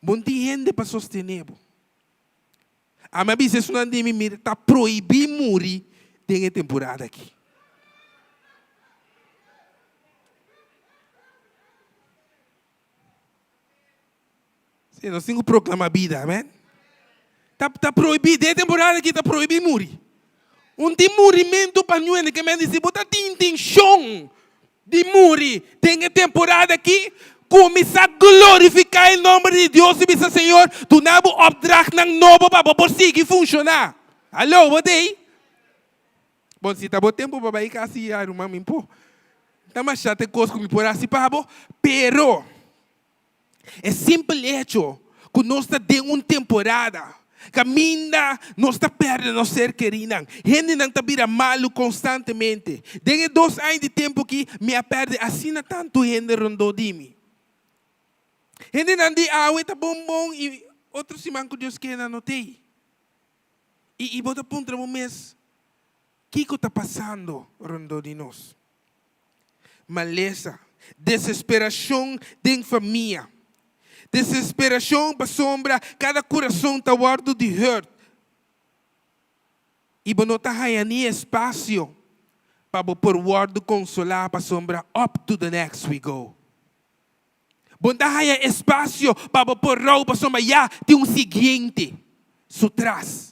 bo no tin hende pa sostene bo. Ami a bisa esunnan di mi, Mira, ta prohibí muri den e temporada aki. Sí, nos tin ku proklamá bida, amèn. Ta, ta prohibí, den e temporada aki ta prohibí muri. Un tin murimentu pa nuende, ke men di si bo ta tin intenshon di muri den e temporada aki, kuminsá glorifiká e nòmber di Dios i bisa, Señor, duna bo opdrachtnan nobo pa bo por sigui funshoná. Haló, bo ta ei? Bon, si ta bo tempu pa bai kasi ya, ruman, mi por ta masha te kos ku mi por hasi pa bo, pero E simpel hecho ku nos ta den un temporada kaminda nos ta pèrdè nos ser kerinan, hendenan ta bira malu konstantemente. Den e dos aña di tempu aki mi a pèrdè asina tantu hende rondó di mi. Hendenan di awe ta bon bon i otro siman ku Dios ke nan no t'ei. I i bo ta puntra bo mes, Kiko ta pasando rondó di nos? Malesa, desesperashon den famia, desesperashon pasobra kada kurason ta wòrdu di hurt i bo no ta haña ni espasio pa bo por wòrdu konsolá pasobra up to the next we go. Bo no ta haña espasio pa bo por rou pasobra ya tin un siguiente su tras.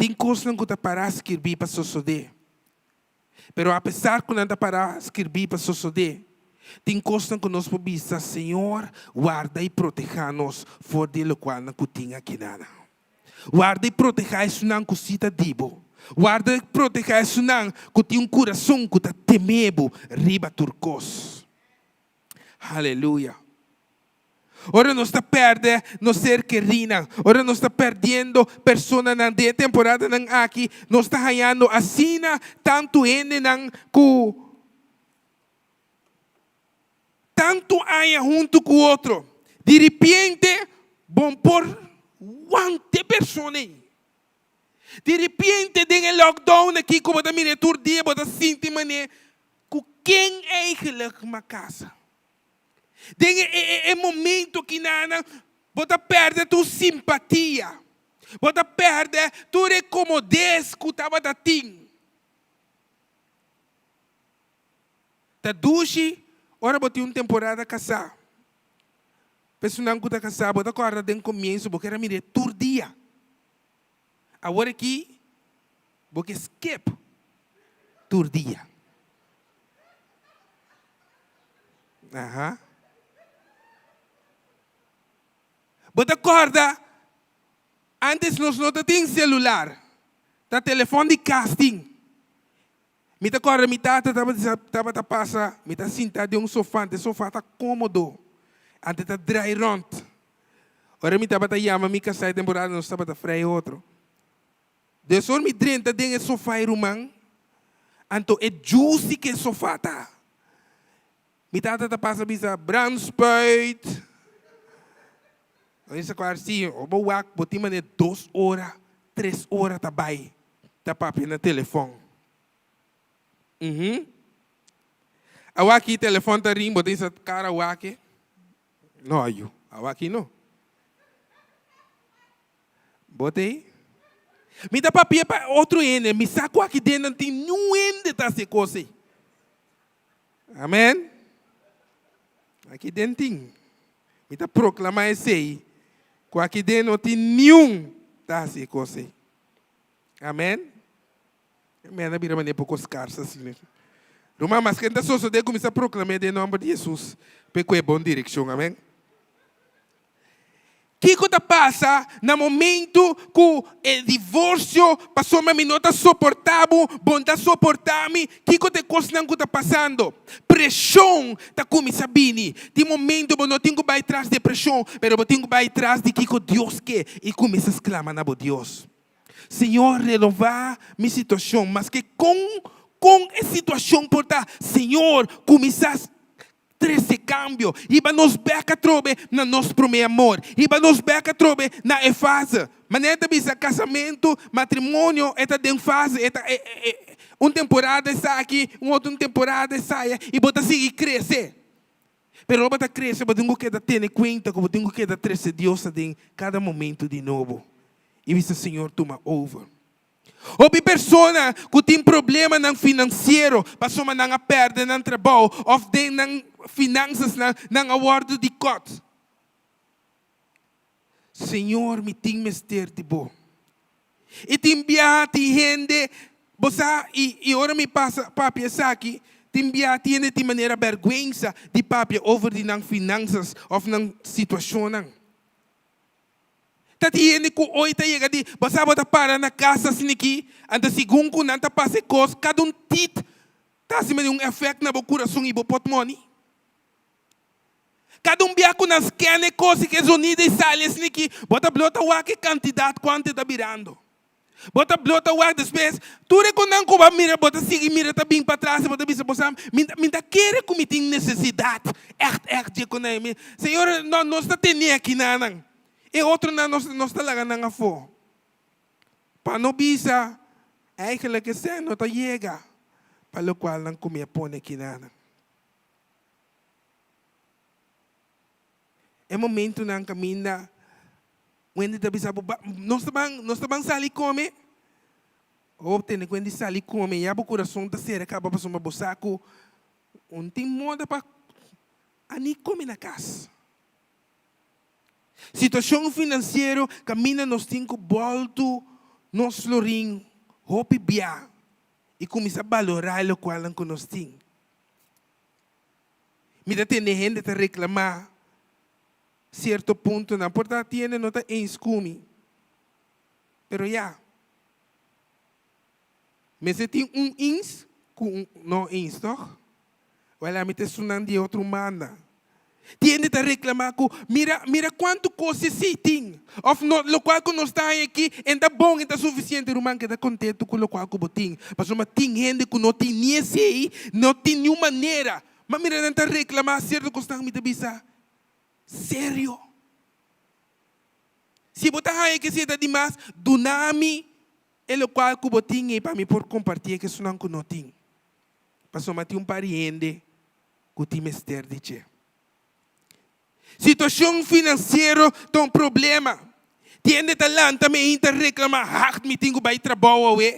Tin kosnan ku ta pará skirbí pa sosodé. Pero apesar ku nan ta pará skirbí pa sosodé, tin kosnan ku nos por bisa, Señor, warda i protehá nos for di e lokualnan ku tin akinana. Warda i protehá esunnan ku sí ta di bo. Warda i protehá esunnan ku tin un kurason ku ta temé bo riba tur kos. Aleluya! Ora nos ta pèrdè nos ser kerínan, ora nos ta pèrdiendo personanan den e temporadanan aki, nos ta hañando asina tantu hendenan ku tantu aña huntu ku otro. Di ripiente bon por wanta e persona ei. Di ripiente den e lockdown aki ku bo ta mira e tur dia bo ta sinti manera ku ken eigenlijk m'a kasa. Den e momento kinanan bo ta pèrdè tur simpatia, bo ta pèrdè tur e komodes ku tabata tin. Ta dushi ora bo tin un temporada kasá. Personanan ku ta kasá bo ta kòrda den komienso bo ker a mir'é tur dia. Awor aki bo ke skip tur dia. Aha. Bo ta kòrda antes nos no ta tin selular, ta telefòn di kas tin. Mi ta kòrda mi tata tabata tabata pasa, mi ta sinta den un sofá, ante e sofá ta kómodo, ante ta drai rònt. Ora mi tabata yama mi kasá e temporada nos tabata frei otro. Des ora mi drenta den e sofá e ruman, anto e juicy ku e sofá ta. Mi tata ta pasa bisa, Brandspuit! Nos a kòrda si, ora bo wak bo tin manera dos ora, tres ora ta bai ta papia na telefòn. Uhum. Awaki telefòn ta ring, bo ta bisa kara wak e. No yu, awaki no. Bo t'ei? Mi ta papia pa otro hende, mi sa ku aki den nan tin niun hende ta hasi e kos ei. Amen. Aki den tin. Mi ta proklamá esei, ku aki den no tin niun ta hasi e kos ei. Amen. Amen a bira manera poko skars asina. Ruman, maske ta sosodé kuminsá proklam'é den nòmber di Hesus p'e ku e bon direkshon. Amen. Kiko ta pasa na momentu ku e divorsio pasobra mi no ta soportá bo, bo no ta soportá mi? Kiko ta e kosnan ku ta pasando? Preshon ta kuminsá bini. Tin momentu bo no tin ku bai tras di e preshon, pero bo tin ku bai tras di kiko Dios ke i kuminsá sklama na bo Dios. Señor renová mi situashon, maske kon kon e situashon por ta, Señor kuminsá trese kambio, hiba nos bèk atrobe na nos promé amor, hiba nos bèk atrobe na e fase. Manera ta bisa kasamentu, matrimonio e ta den fase, e ta un temporada esaki, un otro temporada esaya i bo ta sigui krese. Pero ora bo ta krese bo tin ku keda tene kuenta ku bo tin ku keda trese Dios aden kada momentu di nobo i bisa Señor tuma over. Hopi persona ku tin problemanan finansiero pasobra nan a pèrdè nan trabou òf den nan finansasnan nan a wòrdu di kòt. Señor mi tin mester di bo. I tin biaha tin hende, bo sa, i i ora mi pasa papia esaki, tin biaha tin hende tin manera bèrgwensa di papia over di nan finansas òf nan situashonnan. Ta tin hende ku oi ta yega di, bo sa bo ta para na kas asin'aki, anto segun ku nan ta pasa e kos, kada un tit ta hasi manera un èfèkt na bo kurason i bo pòtmòni. Kada un bia ku nan scan e kos i ke zonido i sali esniki, bo ta blota wak e kantidat kuantu e ta birando. Bo ta blo ta wak despues, tur e konan ku bo a mira bo ta sigui mira ta bin patras i bo ta bisa bo sa, mi mi ta kere ku mi tin nesesidat ègt ègt dje konan ei. Señor, no nos ta tene aki nan, e otronan nos nos ta laga nan afó. Pa no bisa, eigenlijk esei no ta yega pa lokual nan ku mi a pone aki nan. E momentunan kaminda Wendy ta bisa bo, Nos ta ban, nos ta ban sali kome. Hoop tene ku Wendy sali kome, ya bo kurason ta sera kaba pasobra bo sa ku un tin moda pa a ni kome na kas. Situashon finansiero kaminda nos tin ku bòltu nos florin hopi bia i kuminsá balorá e lokualnan ku nos tin. Mi ta tende hende ta reklamá sierto puntonan. Por ta tiende no ta eens ku mi. Pero ya. Mester tin un eens ku un no eens, tòg? Wèl, ami ta esunnan di e otro banda. Tiende ta reklamá ku mira, mira kuantu kos esei tin. Òf no, lokual ku nos ta haña aki en ta bon, en ta sufisiente. Ruman, keda kontentu ku lokual ku bo tin. Pasobra tin hende ku no tin ni esei, no tin niun manera. Ma mira nan ta reklamá sierto kosnan, mi ta bisa, Serio? Si bo ta haña ke esei ta dimas, duna mi e lokual ku bo tin ei pa mi por kompartié ku esunnan ku no tin. Pasobra tin un par di hende ku tin mester di dje. Situashon finansiero ta un problema. Tin hende ta lanta mi ta reklamá, Hagt, mi tin ku bai trabou awe.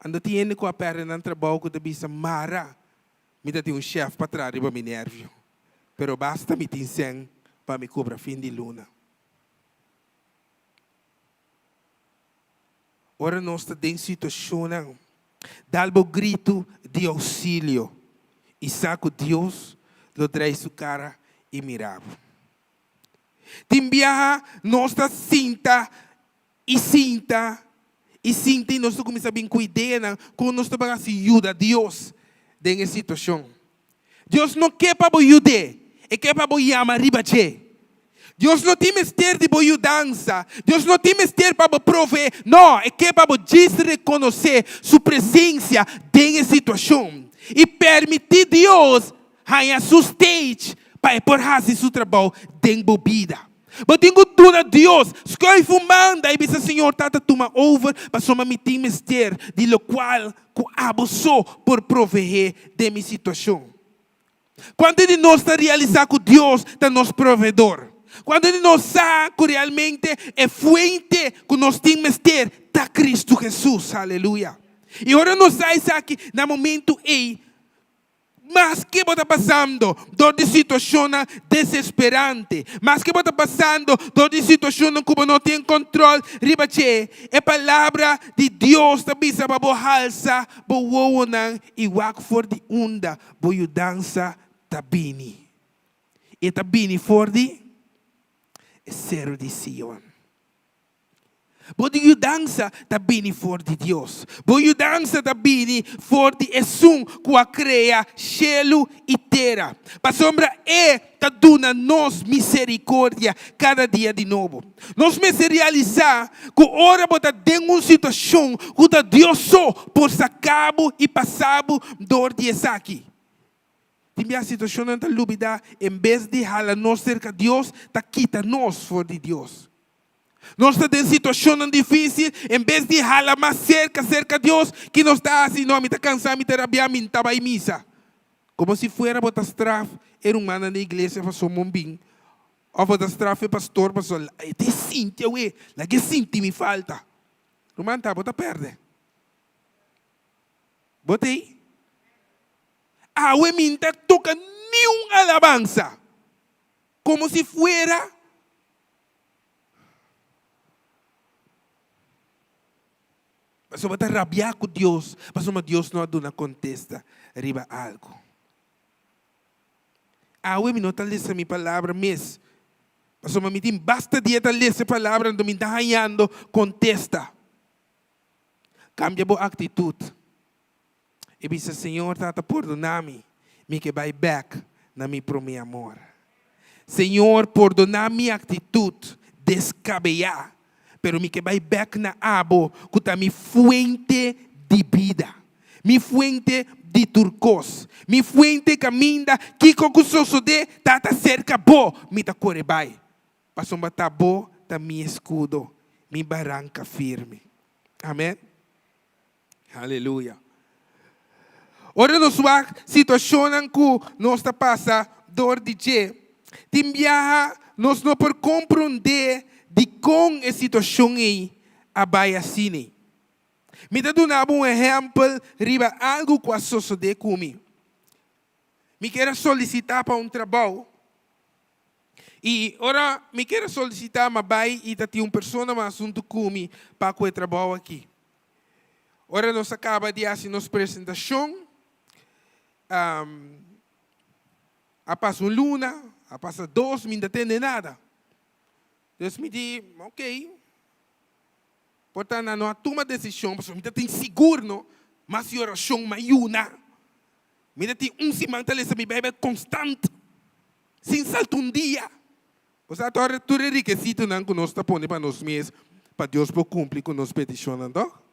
Anto tin hende ku a pèrdè nan trabou ku ta bisa, Mara, mi ta tin un shèf pa traha riba mi nèrvio, pero basta mi tin sèn pa mi kobra fin di luna. Ora nos ta den situashonnan, dal bo gritu di ousilio i sa ku Dios lo drai su kara i mira bo. Tin biaha nos ta sinta i sinta i sinta i nos ta kuminsá bin ku ideanan kon nos ta por hasi yuda Dios den e situashon. Dios no ke pa bo yud'é, e ke pa bo yama riba dje. Dios no tin mester di bo yudansa, Dios no tin mester pa bo proveé, no, e ke pa bo djis rekonosé su presensia den e situashon i permití Dios haña su stage pa e por hasi su trabou den bo bida. Bo tin ku duna Dios skuif un banda i bisa, Señor, Tata, tuma over, pasobra mi tin mester di lokual ku abo so por proveé den mi situashon. Kuantu di nos ta realisá ku Dios ta nos proveedor? Kuantu di nos sa ku realmente e fuente ku nos tin mester ta Kristu Hesus? Aleluya! I ora nos sa esaki, na momentu ei, Maske bo ta pasando dor di situashonnan desesperante, maske bo ta pasando dor di situashonnan ku bo no tin kòntròl riba dje, e Palabra di Dios ta bisa pa bo halsa bo wowonan i wak for di unda bo yudansa ta bini. E ta bini for di e seru di Sion. Bo di yudansa ta bini for di Dios. Bo yudansa ta bini for di Esun ku a krea shelu i tera. Pasobra E ta duna nos miserikordia kada dia di nobo. Nos mester realisá ku ora bo ta den un situashon ku ta Dios so por saka bo i pasa bo dor di esaki. Tin bia situashonnan ta lubidá en bes di hala nos serka Dios, ta kita nos for di Dios. Nos ta den situashonnan difísil, en bes di hala mas serka serka Dios, ki nos ta hasi? No, mi ta kansá, mi ta rabiá, mi n'ta bai misa. Komo si fuera bo ta straf e rumannan den iglesia pasobra bo bin, òf bo ta straf e pastor pasobra e ta e sinti awe, laga e sinti mi falta. Ruman ta, bo ta pèrdè. Bo ta ei? Awe mi n'ta toka niun alabansa, komo si fuera. Pasobra ta rabiá ku Dios, pasobra Dios no a duna kontesta riba algu. Awe mi no ta lesa mi palabra mes, pasobra mi tin basta dia ta lesa e palabra anto mi ta hañando kontesta. Kambia bo aktitut i bisa, Señor Tata pordoná mi, mi ke bai bèk na mi promé amor. Señor pordoná mi aktitut deskabeyá. Pero mi ke bai bèk na abo ku ta mi fuente di bida, mi fuente di tur kos, mi fuente kaminda kiko ku sosodé ta ta serka bo mi ta kore bai, pasobra ta bo ta mi eskudo, mi baranka firme. Amèn. Aleluya. Ora nos wak situashonnan ku nos ta pasa dor di dje, tin biaha nos no por komprondé dikon e situashon ei a bai asina. Mi ta duna bo un ehèmpel riba algu ku a sosodé ku mi. Mi kier a solisitá pa un trabou i ora mi kier a solisitá m'a bai i ta tin un persona mas huntu ku mi pa ku e trabou aki. Ora nos a kaba di hasi nos presentashon, a pasa un luna, a pasa dos, mi no ta tende nada. Dus mi di, ok, por ta nan no a tuma desishon, pasobra mi ta tin sigur no, mas di orashon, mas yuna. Mi ta tin un siman ta lesa mi Bijbel konstant, sin salta un dia. Bo sa tur tur e rekesitonan ku nos ta pone pa nos mes pa Dios por kumpli ku nos petishonnan, tòg?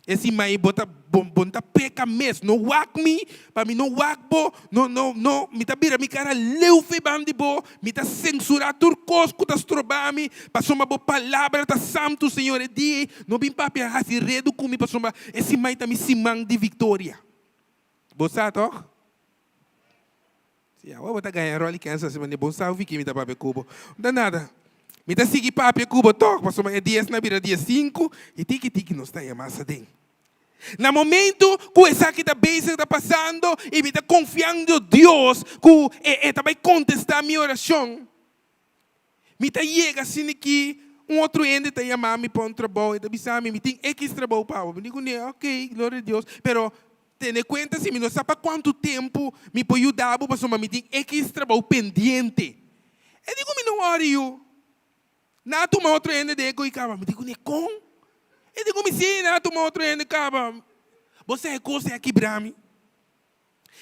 E siman ei bo ta bo bo no ta peka mes. No wak mi, pa mi no wak bo. No, no, no, mi ta bira mi kara leu fe ban di bo. Mi ta sensurá tur kos ku ta stroba mi, pasobra bo palabra ta santu, Señor. E dia ei no bin papia hasi redu ku mi, pasobra e siman ei ta mi siman di viktoria. Bo sa, tòg? Si awe bo ta gaña Rolly Kenzo asina manera bon sa Vicky mi ta papia ku bo. No ta nada. Mi ta sigui papia ku bo tòg pasobra e dies na bira dies sinku i tiki tiki nos ta haña mas aden. Na momento ku esaki ta bezig ta pasando i mi ta konfiando Dios ku e e ta bai kontestá mi orashon, mi ta yega asina ki un otro hende ta yama mi pa un trabou, e ta bisa mi, mi tin ekis trabou pa bo. Mi di kuné, ok, gloria a Dios, pero Tene kuenta si mi no sa pa kuantu tempu mi por yuda bo pasobra mi tin ekis trabou pendiente. E di ku mi no wòri yu. Nan a tuma otro hende den e koi kaba. Mi di kuné kon? E di ku mi si nan a tuma otro hende kaba. Bo sa e kos ei a kibra mi.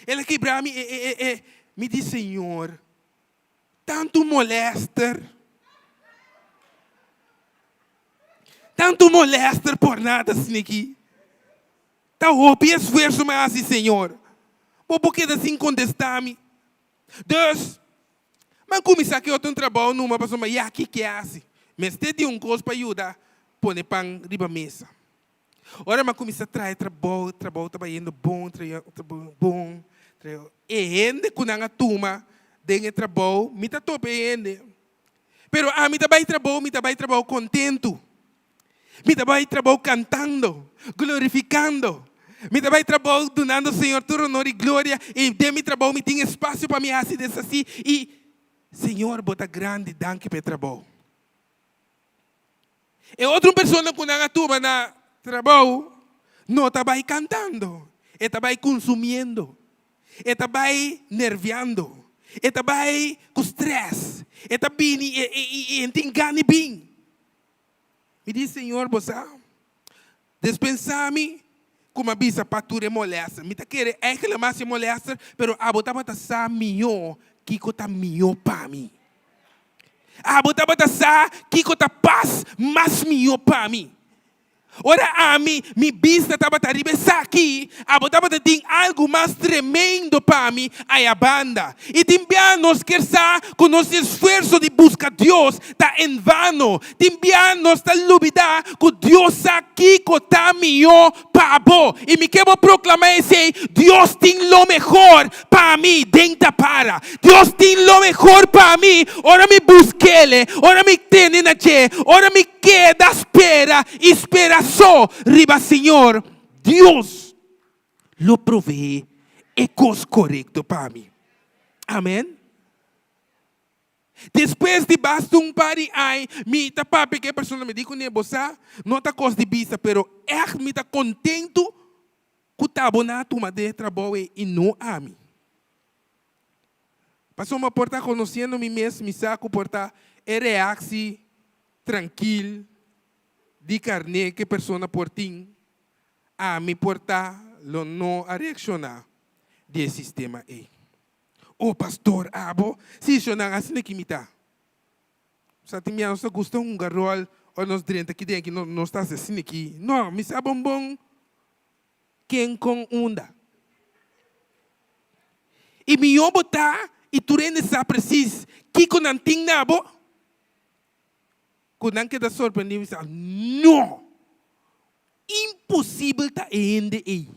El a kibra mi e e e mi di Señor tantu molèster. Tantu molèster por nada asin'aki. Ta hopi esfuerso mi a hasi, Señor. Bo por keda sin kontestá mi. Dus, mi a kuminsá ke otro trabou numa pasobra mi ya kiko hasi. Mester di un kos pa yuda pone pan riba mesa. Ora mi a kuminsá traha e trabou, trabou ta bayendo bon, trabou bon. E hende ku nan a tuma den e trabou, mi ta topa e hende. Pero ami ta bai trabou, mi ta bai trabou kontentu. Mi ta bai trabou kantando, glorifikando. Mi ta bai trabou dunando Señor tur honor i gloria i den mi trabou mi tin espasio pa mi hasi desasí i Señor bo ta grandi, danki pa e trabou. E otro persona ku nan a tuma na trabou no ta bai kantando, e ta bai kunsumiendo, e ta bai nerviando, e ta bai ku strès, e ta bini i e tin gana di bin. Mi di, Señor, bo sa, despensá mi ku mi a bisa pa tur e molèster. Mi ta kere eigenlijk mas e molèster, pero abo tabata sa mihó kiko ta mihó pa mi. Abo tabata sa kiko ta pas mas mihó pa mi. Ora ami, mi bista tabata riba esaki, abo tabata tin algu mas tremendo pa mi aya banda. I tin bia nos kier sa ku nos esfuerso di buska Dios ta en vano. Tin bia nos ta lubidá ku Dios sa kiko ta mihó pa bo. I mi ke bo proklamá esei, Dios tin lo mehor pa mi den ta para. Dios tin lo mehor pa mi ora mi busk'El, ora mi tene na dje, ora mi Keda spera i spera so riba Señor. Dios lo proveé e kos korekto pa mi. Amen. Despues di basta un par di aña, mi ta papia ku e persona, mi di kuné, Bo sa, no ta kos di bisa, pero ègt mi ta kontentu ku ta bo nan a tuma den e trabou ei i no ami. Pasobra por ta konosiendo mi mes, mi sa ku por ta e reaksi trankil di karné ku e persona por tin, ami por ta lo no a reakshoná di e sistema ei. Oh pastor, abo? Sí, shonnan, asina ki mi ta. Sa tin bia nos ta gusta hunga ròl. Ora nos drenta aki den aki nos ta hasi asina aki. No, mi sa bon bon ken kon unda. I mihó bo ta i tur hende sa presis kiko nan tin na bo, ku nan keda sorprendí i bisa, No! Imposibel ta e hende ei.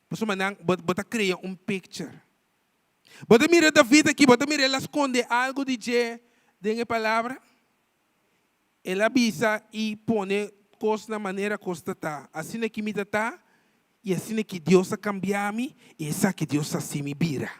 Pasobra nan, bo ta krea un picture. Bo ta mira David aki, bo ta mira el a skonde algu di dje den e palabra? El a bisa i pone kos na manera kos ta ta. Asina ki mi ta ta i asina ki Dios a kambia mi i esaki Dios a hasi mi bira.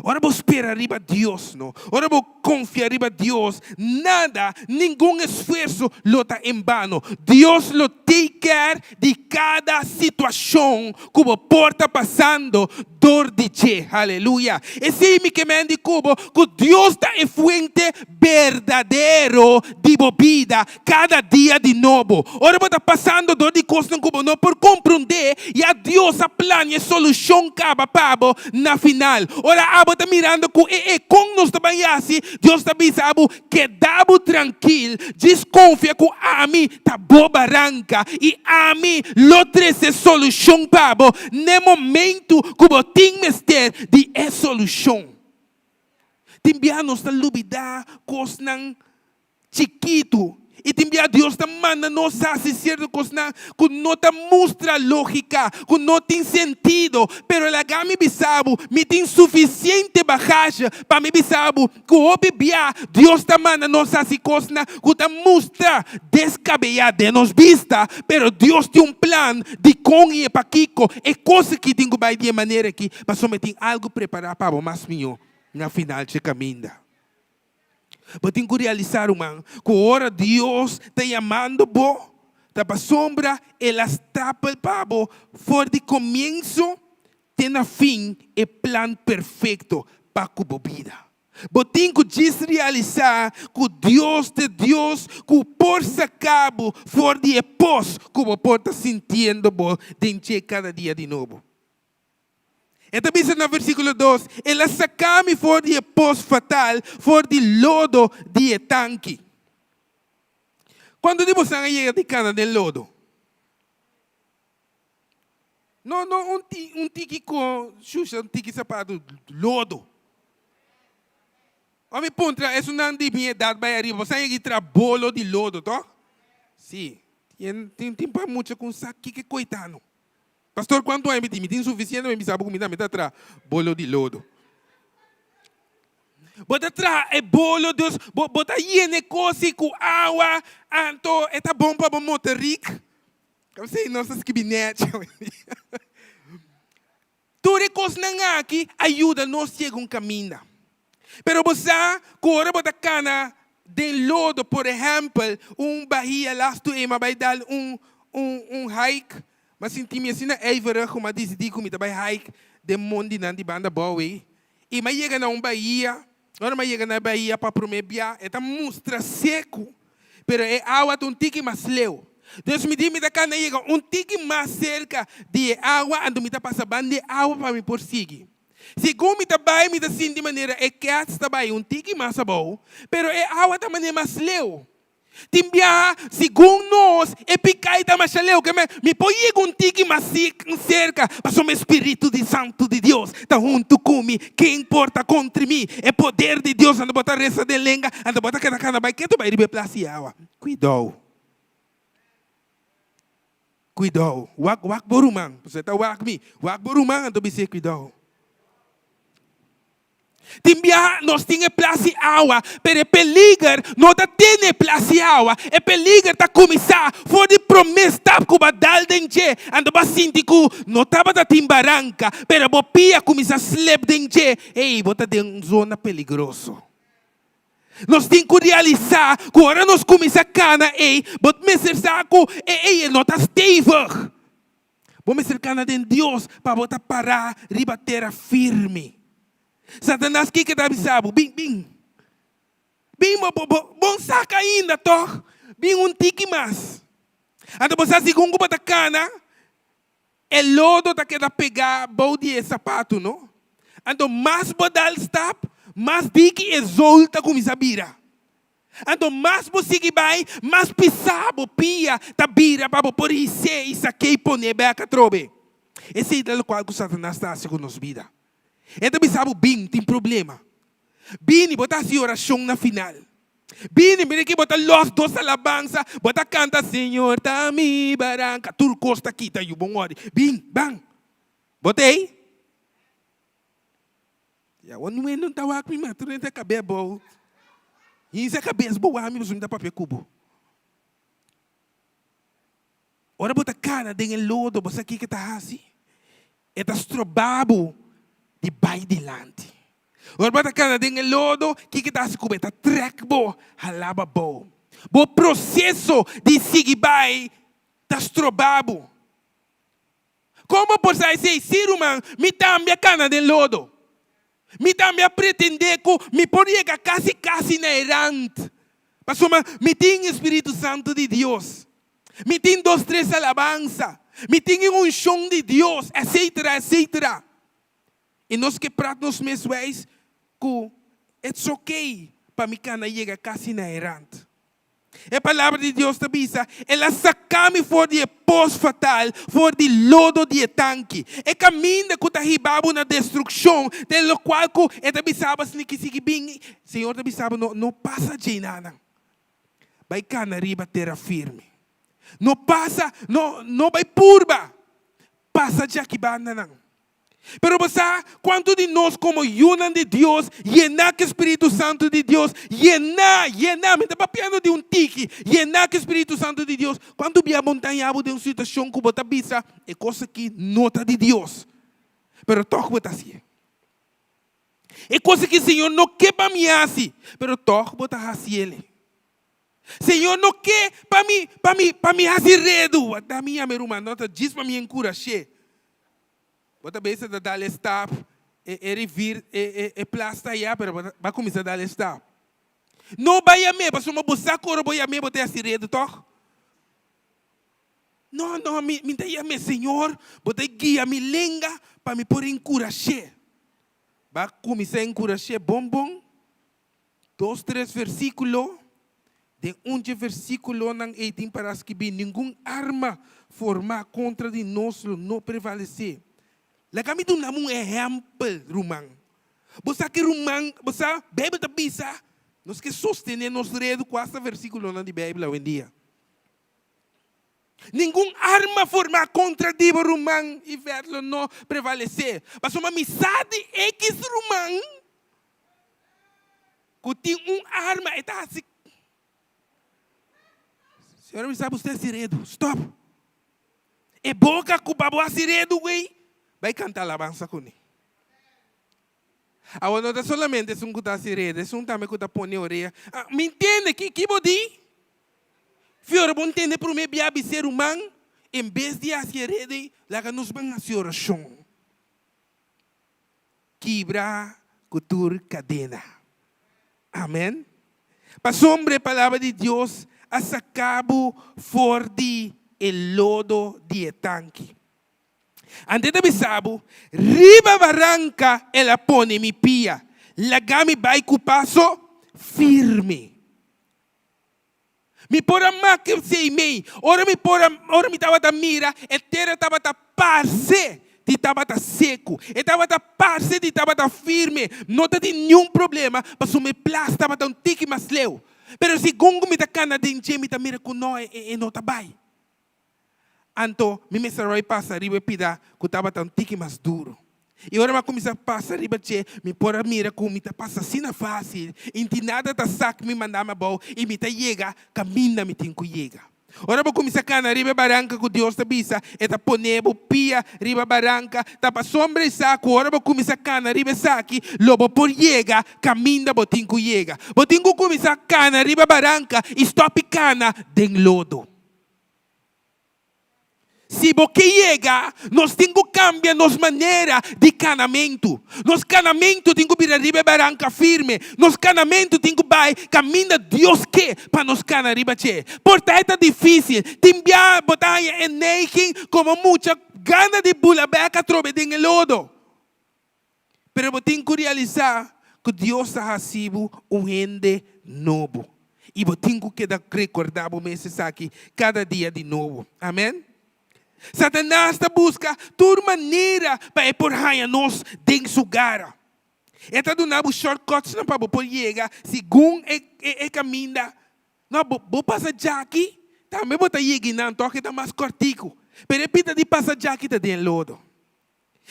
Ora bo spera riba Dios, no, ora bo konfia riba Dios, nada, ningun esfuerso lo ta en bano. Dios lo take care di kada situashon ku bo por ta pasando dor di dje. Aleluya! Esei mi ke men di ku bo, ku Dios ta e fuente berdadero di bo bida kada dia di nobo. Ora bo ta pasando dor di kosnan ku bo no por komprondé, ya Dios a plania e solushon kaba pa bo na final. Ora abo ta mirando ku e e kon nos ta bai hasi, Dios ta bisa abo, Keda bo trankil, djis konfia ku ami ta bo baranka i ami lo trese solushon pa bo n'e momentu ku bo tin mester di e solushon. Tin bia nos ta lubidá kosnan chikitu i tin bia Dios ta manda nos hasi sierto kosnan ku no ta mustra lógika, ku no tin sentido. Pero laga mi bisa bo, mi tin sufisiente bagashi pa mi bisa bo ku hopi bia Dios ta manda nos hasi kosnan ku ta mustra deskabeyá den nos bista, pero Dios tin un plan dikon i e pakiko e kos aki tin ku bai di e manera aki, pasobra e tin algu prepará pa bo mas mihó na final dje kaminda. Bo tin ku realisá, ruman, ku ora Dios ta yamando bo, ta pasobra el a stapel pa bo for di komienso te na fin e plan perfekto pa ku bo bida. Bo tin ku djis realisá ku Dios ta e Dios ku por saka bo for di e pos ku bo por ta sintiendo bo den dje kada dia di nobo. E ta bisa na versíkulo dos, El a saka mi for di e pos fatal, for di lodo di e tanki. Kuantu di bosan a yega di kana den lodo? No, no un ti, un tiki ko shusha, un tiki sapatu, lodo. Ora mi puntra esunnan di mi edat bai ariba, bosan a yega di traha bolo di lodo, tòg? Sí. Tin, tin pa mucha ku sa kiko e koitano. Pastor cuanto aña mi tin? Mi tin suficiente pa mi bisa bo cu mi tambe ta traha bolo di lodo. Bo ta traha e bolo dus bo bo ta yena e cosi cu awa anto e ta bon pa bo motoriek. Esey nos ta skibi nechi awendia. Tur e cosnan aki a yuda nos yega un caminda. Pero bo sa cu ora bo ta cana den lodo, por ehempel, un bahia lastu ey, m'a bay dal un un un hike, m'a sinti mi asina ijverig cu m'a dicidi cu mi ta bay hike den mondinan di banda abou ey. Y m'a yega na un bahia, ora m'a yega na e bahia pa prome bia, e ta mustra secu, pero e awa ta un tiki mas leu. Dus mi di mi ta kanda yega un tiki mas serka di e awa, anto mi ta pasa banda e awa pa mi por sigui. Segun mi ta bai mi ta sinti manera e kèts ta bai un tiki mas abou, pero e awa ta manera mas leu. Tin biaha, segun nos, e pikai ta masha leu, ke men mi por yega un tiki mas serka, pasobra e Spiritu di Santu di Dios ta huntu ku mi, ken por ta kontri mi? E poder di Dios, anto bo ta resa den lenga, anto bo ta keda kana bai ketu bai riba e plas di awa. Kuidou. Kuidou. Wak, wak bo ruman. Pasobra e ta wak mi. Wak bo ruman, anto bis'é kuidou. Tin biaha nos tin e plas di awa, pero e peliger no ta tene e plas di awa. E peliger ta kuminsá for di promé stap ku bo a dal den dje. Anto bo a sinti ku no tabata tin baranka, pero bo pia kuminsá slep den dje. Ey, bo ta den un zona peligroso. Nos tin ku realisá ku ora nos kuminsá kana ey, bo mester sa ku e ey e no ta stevig. Bo mester kana den Dios pa bo ta pará riba tera firme. Satanas kiko ta bisa bo? Bin, bin. Bin, bo, bo, bo, bon saka ainda tòg. Bin un tiki mas. Anto bo sa segun ku bo ta kana, e lodo ta keda pegá bou di e sapatu, no? Anto mas bo dal stap, mas diki e zool ta kuminsá bira. Anto mas bo sigui bai, mas pisá bo pia ta bira pa bo por his'é i sak'é i pon'é bèk atrobe. Esei ta lokual ku Satanas ta hasi ku nos bida. E ta bisa bo, Bin, tin problema. Bini, bo ta hasi orashon na final. Bini, mira aki bo ta lòs dos alabansa, bo ta kanta, Señor ta mi baranka. Tur kos ta kita yu, bon wòrdu. Bin, ban. Bo ta ei? Ya wak nuen no ta wak mi ma tur hende ta kab'é abou. Hinsa kabes bo wak mi pasobra mi ta papia ku bo. Ora bo ta kana den e lodo bo sa kiko e ta hasi? E ta stroba bo di bai dilanti. Ora bo ta kana den e lodo kiko e ta hasi ku bo? E ta trèk bo hala bo abou. Bo proseso di sigui bai ta stroba bo. Kon bo por sa esei? Sí, ruman, mi tambe a kana den lodo. Mi tambe a pretendé ku mi por yega kasi kasi na e rant, pasobra mi tin e spiritu santu di Dios, mi tin dos tres alabansa, mi tin e unshon di Dios, etcetera, etcetera. I nos ke prat nos mes wijs ku it's okay pa mi kana yega kasi na e rant. E Palabra di Dios ta bisa, El a saká mi for di e pos fatal, for di lodo di e tanki. E kaminda ku ta hiba bo na destrukshon, den lokual ku e ta bisa bo asina ki sigui bin, Señor ta bisa bo, no, no pasa djeinanan. Bai kana riba tera firme. No pasa, no, no bai purba pasa djaki bandanan. Pero bo sa kuantu di nos komo yunan di Dios, yená ku e Spiritu Santu di Dios, yená, yená, mi ta papiando di un tiki, yená ku e Spiritu Santu di Dios, kuantu bia bo ntaña bo den un situashon ku bo ta bisa, e kos aki no ta di Dios, pero tòg bo ta hasié. E kos aki Señor no ke pa mi hasi, pero tòg bo ta hasiel. Señor no ke pa mi, pa mi, pa mi hasi redu. Wak mi yama e ruman, no ta djis pa mi enkurash'é. Bo ta besa ta dal e stap, e e rivir, e e e plas ta ayá, pero bo ta ba kuminsá dal e stap. No bai yam'é, pasobra bo sa ku ora bo yam'é bo ta hasi redu tòg. No, no, mi mi ta yam'é, Señor, bo ta guia mi lenga pa mi por enkurash'é. Ba kuminsá enkurash'é bon bon. Dos tres versíkulo, Den un dje versíkulonan ei tin para skibí, Ningun arma formá kontra di nos lo no prevalesé. Laga mi duna bo un ehèmpel, ruman. Bo sa ki ruman, bo sa, Beibel ta bisa, nos ke sostené nos redu ku asta versíkulonan di Beibel awendia. Ningun arma formá kontra di bo, ruman Yvette, lo no prevalesé. Pasobra mi sa di ekis ruman. Ku tin un arma e ta hasi. Señor a bisa bo usted hasi redu. Stop. E boka ku pa bo hasi redu güey, bai kanta alabansa kuné. Awor no ta solamente esun ku ta hasi redu, esun tambe ku ta pone orea. Ah, mi ntende ki ki bo di? Fiora bo ntende promé bia bis'é ruman, en bes di hasi e redu ei, laga nos ban hasi orashon. Kibra ku tur kadena. Amen. Pasobra e Palabra di Dios a saka bo for di e lodo di e tanki. Ante ta bisa bo, Riba baranka el a pone mi pia, laga mi bai ku paso firme. Mi por a maka esei mei. Ora mi por a, ora mi tabata mira, e tera tabata parse di tabata seku. E tabata parse di tabata firme. No ta tin niun problema, pasobra e plas tabata un tiki mas leu. Pero segun ku mi ta kana den dje, mi ta mira ku no, e no ta bai. Anto mi mester a bai pasa riba e pida ku tabata un tiki mas duru. I ora mi a kuminsá pasa riba dje, mi por a mira ku mi ta pasa asina fásil i tin nada ta sak mi manda mi abou i mi ta yega kaminda mi tin ku yega. Ora bo kuminsá kana riba e baranka ku Dios ta bisa, e ta pone bo pia riba baranka, ta pasobra i sa ku ora bo kuminsá kana riba esaki, lo bo por yega kaminda bo tin ku yega. Bo tin ku kuminsá kana riba baranka i stòp kana den lodo. Si bo ke yega, nos tin ku kambia nos manera di kanamentu. Nos kanamentu tin ku bira riba e baranka firme. Nos kanamentu tin ku bai kaminda Dios ke pa nos kana riba dje. Por ta e ta difísil. Tin bia bo ta haña e neiging komo mucha gana di bula bèk atrobe den e lodo. Pero bo tin ku realisá ku Dios ta hasi bo un hende nobo. I bo tin ku keda rekordá bo mes esaki kada dia di nobo. Amèn. Satanas ta buska tur manera pa e por haña nos den su gara. E ta duna bo shortcutsnan pa bo por yega segun e e kaminda. No, bo bo pasa djaki, tambe bo ta yega einan tòg e ta mas kòrtiku. Pero e pita di pasa djaki ta den lodo.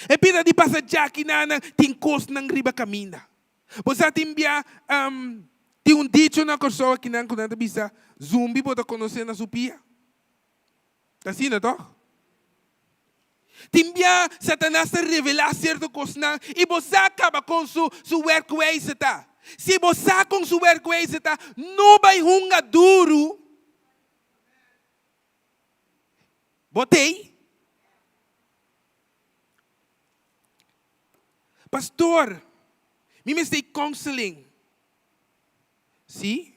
E pita di pasa djaki nan tin kosnan riba kaminda. Bo sa tin bia tin un dicho na Kòrsou akinan ku nan ta bisa, Zumbi bo ta konosé na su pia. Ta asina tòg? Tin bia Satanas ta revelá sierto kosnan i bo sa kaba kon su su wèrkwijze ta. Si bo sa kon su wèrkwijze ta, no bai hunga duru. Bo t'ei? Pastor, mi mester e counseling. Sí?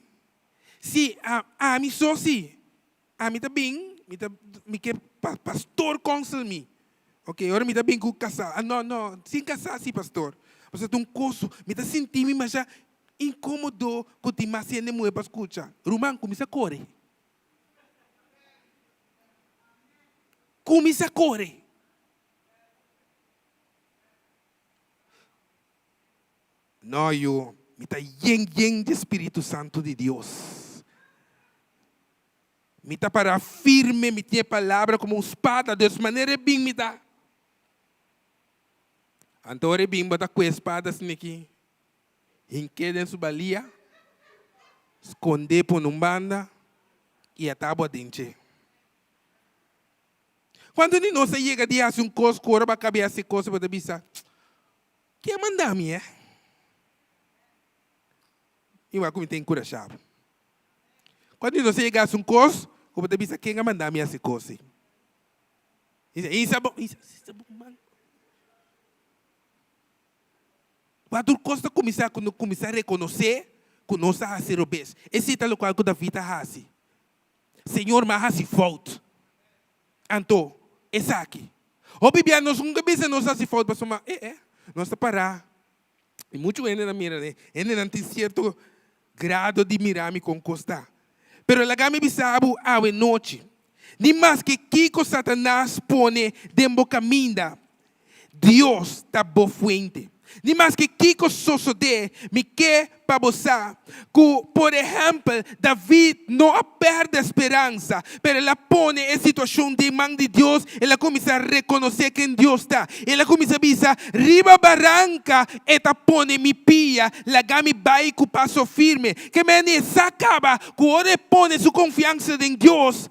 Sí, ami so sí. Ami ta bin, mi ta, mi ke pa pastor counsel mi. Ok, ora mi ta bin ku kasá. Ah, no, no, sin kasá sí, pastor. Pasobra ta un koso, mi ta sinti mi masha inkomodo ku tin mas hende muhé pa skucha. Ruman, kuminsá kore. Kuminsá kore. No, yu, mi ta yen yen di Spiritu Santu di Dios. Mi ta pará firme, mi tin e palabra komo un spada, dus manera e bin mi ta. Anto ora e bin bo ta kue e spada asin'aki, hink'é den su balia, skond'é pone un banda i ata bo aden dje. Kuantu di nos a yega di hasi un kos ku ora bo a kaba di hasi e kos bo ta bisa, Ke manda mi eh? I wak ku mi ta enkurashá bo. Kuantu di nos a yega hasi un kos ku bo ta bisa, Ken a manda mi hasi e kos ei? Isa bo, isa, isa bo man. Wak tur kos ta kuminsá ku no kuminsá rekonosé ku nos a hasi robes. Esei ta lokual ku David a hasi. Señor, mi a hasi fout. Anto, esaki. Hopi bia nos nunca bisa nos hasi fout pasobra eh eh, nos ta pará. I muchu hende ta mira, hendenan tin sierto grado di mira mi kon kos ta. Pero laga mi bisa bo awe nochi, ni maske kiko Satanas pone den bo kaminda, Dios ta bo fuente. Ni maske kiko sosodé, mi ke pa bo sa ku, por ehèmpel, David no a pèrdè speransa, pero el a pone e situashon den man di Dios, el a kuminsá rekonosé ken Dios ta. El a kuminsá bisa, Riba baranka e ta pone mi pia, laga mi bai ku paso firme. Ke mende e sa kaba ku ora e pone su konfiansa den Dios,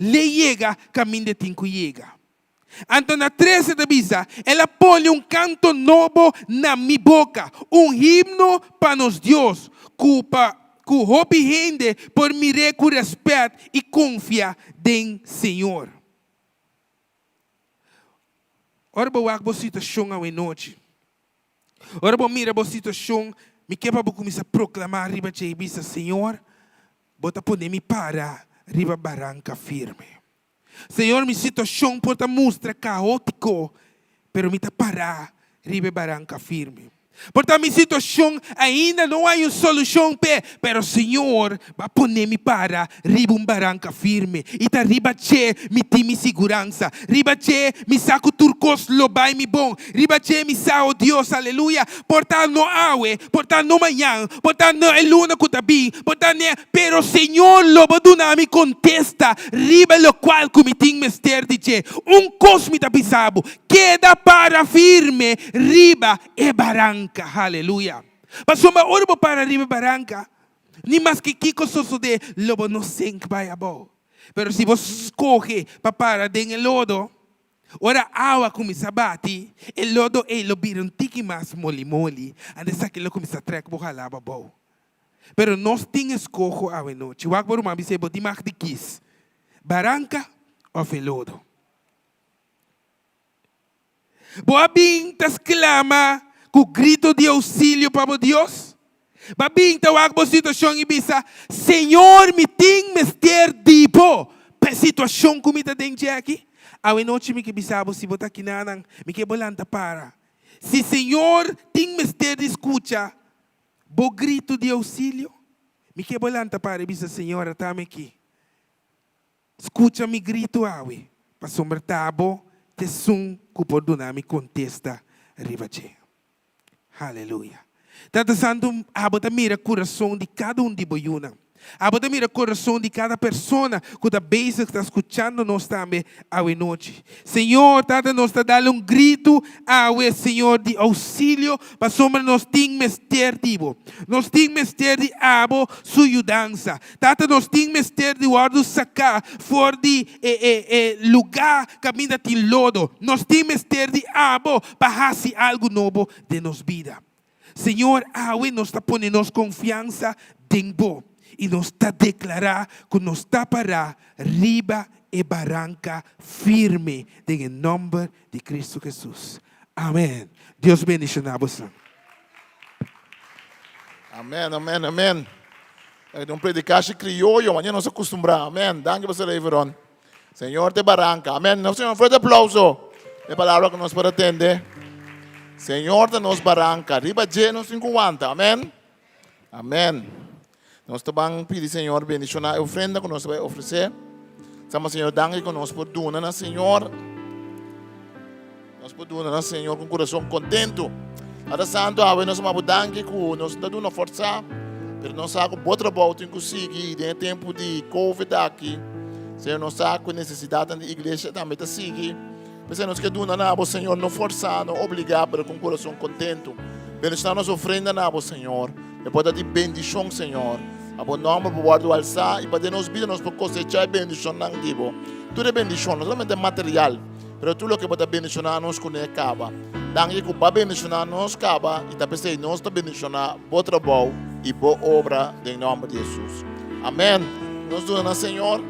l'e yega kaminda e tin ku yega. Anto na trese ta bisa, El a pone un kanto nobo na mi boka, un himno pa nos Dios, ku pa ku hopi hende por mir'é ku rèspèt i konfia den Señor. Ora bo wak bo situashon awenochi, ora bo mira bo situashon, mi ke pa bo kuminsá proklamá riba dje i bisa, Señor, bo ta pone mi para riba baranka firme. Señor, mi situacion por ta mustra caotico, pero mi ta pará riba e baranca firme. Por ta mi situacion ainda no hay un solucion p'e, pero Señor ba pone mi para riba un baranca firme y ta riba dje mi tin mi siguransa. Riba dje mi sa cu tur cos lo bay mi bon. Riba dje mi sa, oh Dios, aleluya, por ta no awe, por ta no mañan, por ta no e luna cu ta bin, por ta ne, pero Señor lo bo duna mi contesta riba locual cu mi tin mester di dje. Un cos mi ta bisa bo, keda para firme riba e baranca. Haleluya. Pasobra ora bo para riba e baranca, ni maske kico sosode, lo bo no sink bai abou. Pero si bo scoge pa para den e lodo, Ora awa kuminsá bati, e lodo ei lo bira un tiki mas moli-moli, anto esaki lo kuminsá trèk bo halá bo abou. Pero nos tin eskoho awenochi. Wak bo ruman bis'é bo tin mag di kis, baranka òf e lodo. Bo a bin ta sklama ku grito di ousilio pa bo Dios? Bo a bin ta wak bo situashon i bisa, Señor, mi tin mester di bo pa e situashon ku mi ta den dje aki? Awe nochi mi ke bisa bo, si bo ta kinanan, mi ke bo lanta para. Si Señor tin mester di skucha bo gritu di ousilio, Mi ke bo lanta para i bisa, Señor, atami aki. Skucha mi gritu awe, pasobra ta abo t'esun ku por duna mi kontesta riba dje. Haleluya. Tata Santu, abo ta mira kurason di kada un di bo yunan. Abo ta mira kurason di kada persona ku ta bezig ta skuchando nos tambe awe nochi. Señor, Tata, nos ta dal un gritu awe, Señor, di ousilio, pasobra nos tin mester di bo. Nos tin mester di abo su yudansa. Tata, nos tin mester di wòrdu saká for di e e e lugá kaminda tin lodo. Nos tin mester di abo pa hasi algu nobo den nos bida. Señor, awe nos ta pone nos konfiansa den Bo i nos ta deklará ku nos ta pará riba e baranka firme den e nòmber di Kristu Hesus. Amèn. Dios bendishoná boso. Amèn, amèn, amèn. Ta un predikashi krioyo, manera nos a kustumbrá. Amèn. Danki Pastor Everon. Señor ta e baranka. Amèn. Nos un fuerte aplauso. E palabra ku nos por a tende. Señor ta nos baranka. Riba dje nos tin ku wanta. Amèn. Amèn. Nos ta ban pidi Señor bendishoná e ofrenda ku nos ta bai ofresé. Sama Señor danki ku nos por duna na Señor. Nos por duna na Señor ku kurason kontentu. Tata Santu, awe nos ama bo danki ku nos no ta duna forsá, pero nos sa ku bo trabou tin ku sigui i den e tempu di Covid aki, Señor, nos sa ku e nesesidatnan di iglesia tambe ta sigui. P'esei nos ke duna na bo, Señor, no forsá, no obligá, pero ku un kurason kontentu. Bendishoná nos ofrenda na bo, Señor. E por ta di bendishon, Señor. Pa bo nòmber por wòrdu alsá i pa den nos bida nos por kosechá e bendishonnan di bo. Tur e bendishon, no solamente material, pero tur loke bo ta bendishoná nos kuné kaba. Danki ku bo a bendishoná nos kaba i ta p'esei nos ta bendishoná bo trabou i bo obra den nòmber di Hesus. Amèn. Nos duna na Señor.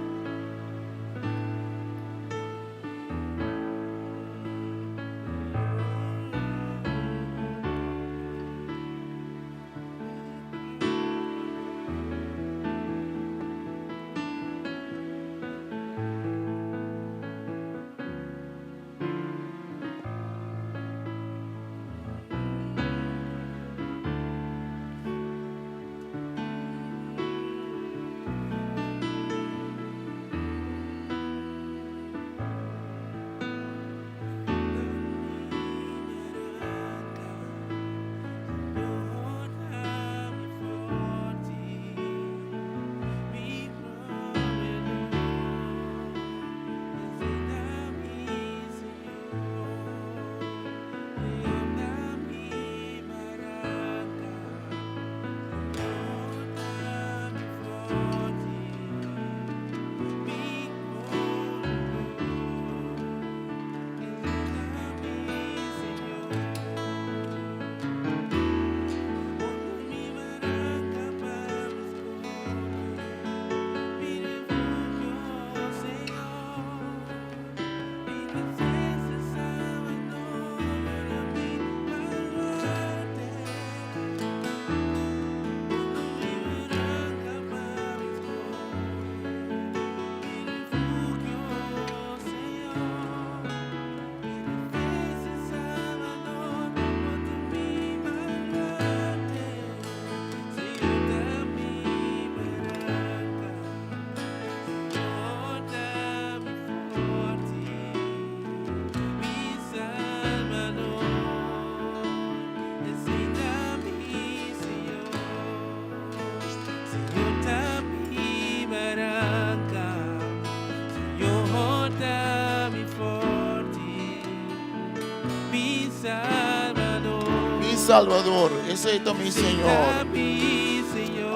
Mi Salvador, esei ta mi Señor.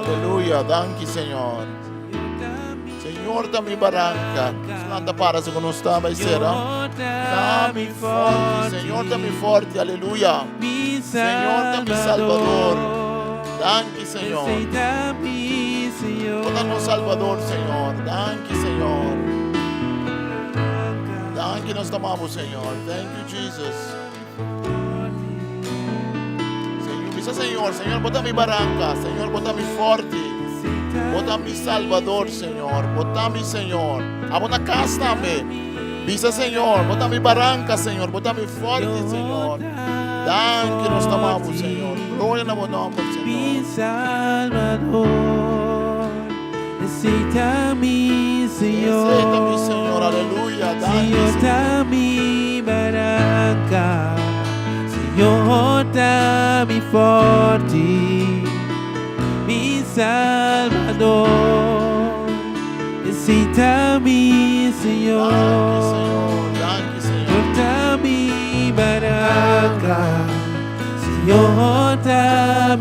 Aleluya, danki Señor. Señor ta mi baranca. Lanta para segun nos ta bai sera. Ta mi forte, Señor ta mi forte, aleluya. Señor ta mi Salvador. Danki Señor. Bo ta nos Salvador, Señor. Danki Señor. Danki nos ta amabo, Señor. Thank you, Jesus. Señor, bisa Señor, Señor, bo ta mi baranca. Señor, bo ta mi forte. Bo ta mi Salvador, Señor. Bo ta mi Señor. Abo na cas tambe. Bisa Señor, bo ta mi baranca, Señor. Bo ta mi forte, Señor. Danki nos ta amabo, Señor. Gloria na bo nomber, Señor. Mi Salvador. Esei ta mi Señor. Esei ta mi Señor, aleluya. Danki, Señor ta mi baranka. Señor ta mi fòrti. Mi Salbador. Esei ta mi Señor. Danki, Señor. Danki, Señor. Señor ta mi baranka. Señor ta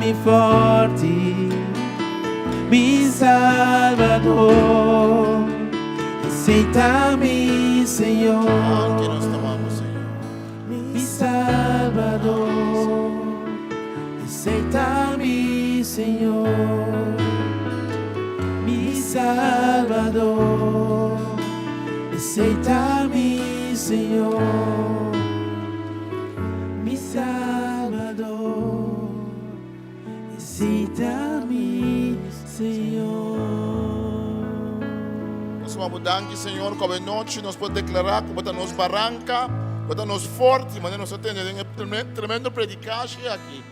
mi fòrti. Mi Salbador. Esei ta mi Señor. Danki, nos ta ama, Señor. Mi Salbador. Esei ta mi Señor. Mi Salbador. Esei ta mi Señor. Mi Salbador. Esei ta mi Señor. Nos ta ama, danki, Señor, ku anochi nos por deklará ku ta nos baranka, ku ta nos fòrti, ma nos tin un tremendo predikashon aki.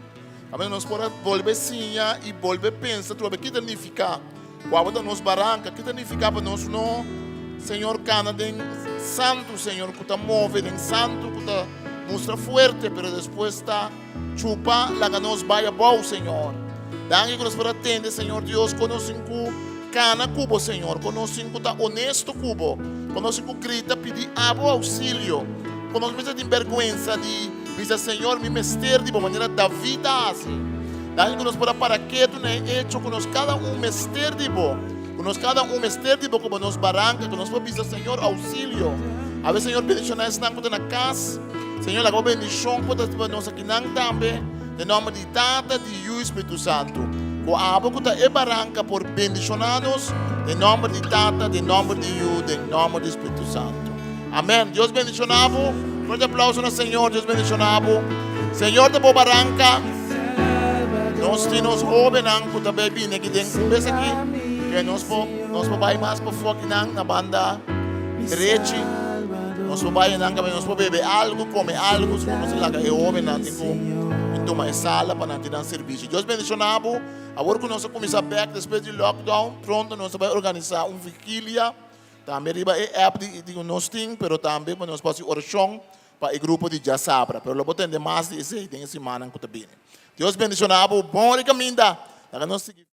Amèn, nos por bolbe siña i bolbe pensa trobe kiko ta nifiká. Kua ta nos baranka, kiko ta nifiká pa nos no, Señor, kana den santu, Señor, ku ta move den santu, ku ta mustra fuerte, pero despues ta chupa, laga nos bai abou, Señor. Danki ku nos por tende, Señor Dios, ku nos ku kana ku Bo, Señor, ku nos ku ta honesto ku Bo, ku nos ku grita pidi abo ousilio, ku nos no tin bèrgwensa di bisa, Señor, mi mester di bo manera David a hasi. Danki ku nos por para ketu na e echo ku nos kada un mester di Bo, ku nos kada un mester di Bo komo nos baranka, ku nos por bisa, Señor, ousilio. Awe, Señor, bendishoná esnan ku ta na kas. Señor, laga bendishon por ta nos akinan tambe, den nòmber di Tata, di Yu i Spiritu Santu. Ku abo ku ta e baranka por bendishoná nos, den nòmber di Tata, den nòmber di Yu, den nòmber di Spiritu Santu. Amèn. Dios bendishoná bo. Fuerte aplauso na Señor. Dios bendishoná bo. Señor ta bo baranka. Nos tin nos hóbennan ku ta bai bini aki den un bes aki, ku nos por bai mas pafó akinan na banda derechi. Nos por bai einan kaminda nos por bebe algu, kome algu, si nos laga e hóbennan tin ku tuma e sala pa nan tin nan servisio. Dios bendishoná bo. Awor ku nos a kuminsá bèk despues di lockdown, pronto nos ta bai organisá un vigilia tambe riba e app di nos tin, pero tambe pa nos por hasi orashon pa e grupo di djasabra. Pero lo bo tende mas di esei den e simannan ku ta bini. Dios bendishoná bo. Bon ora kaminda. Laga nos sigui.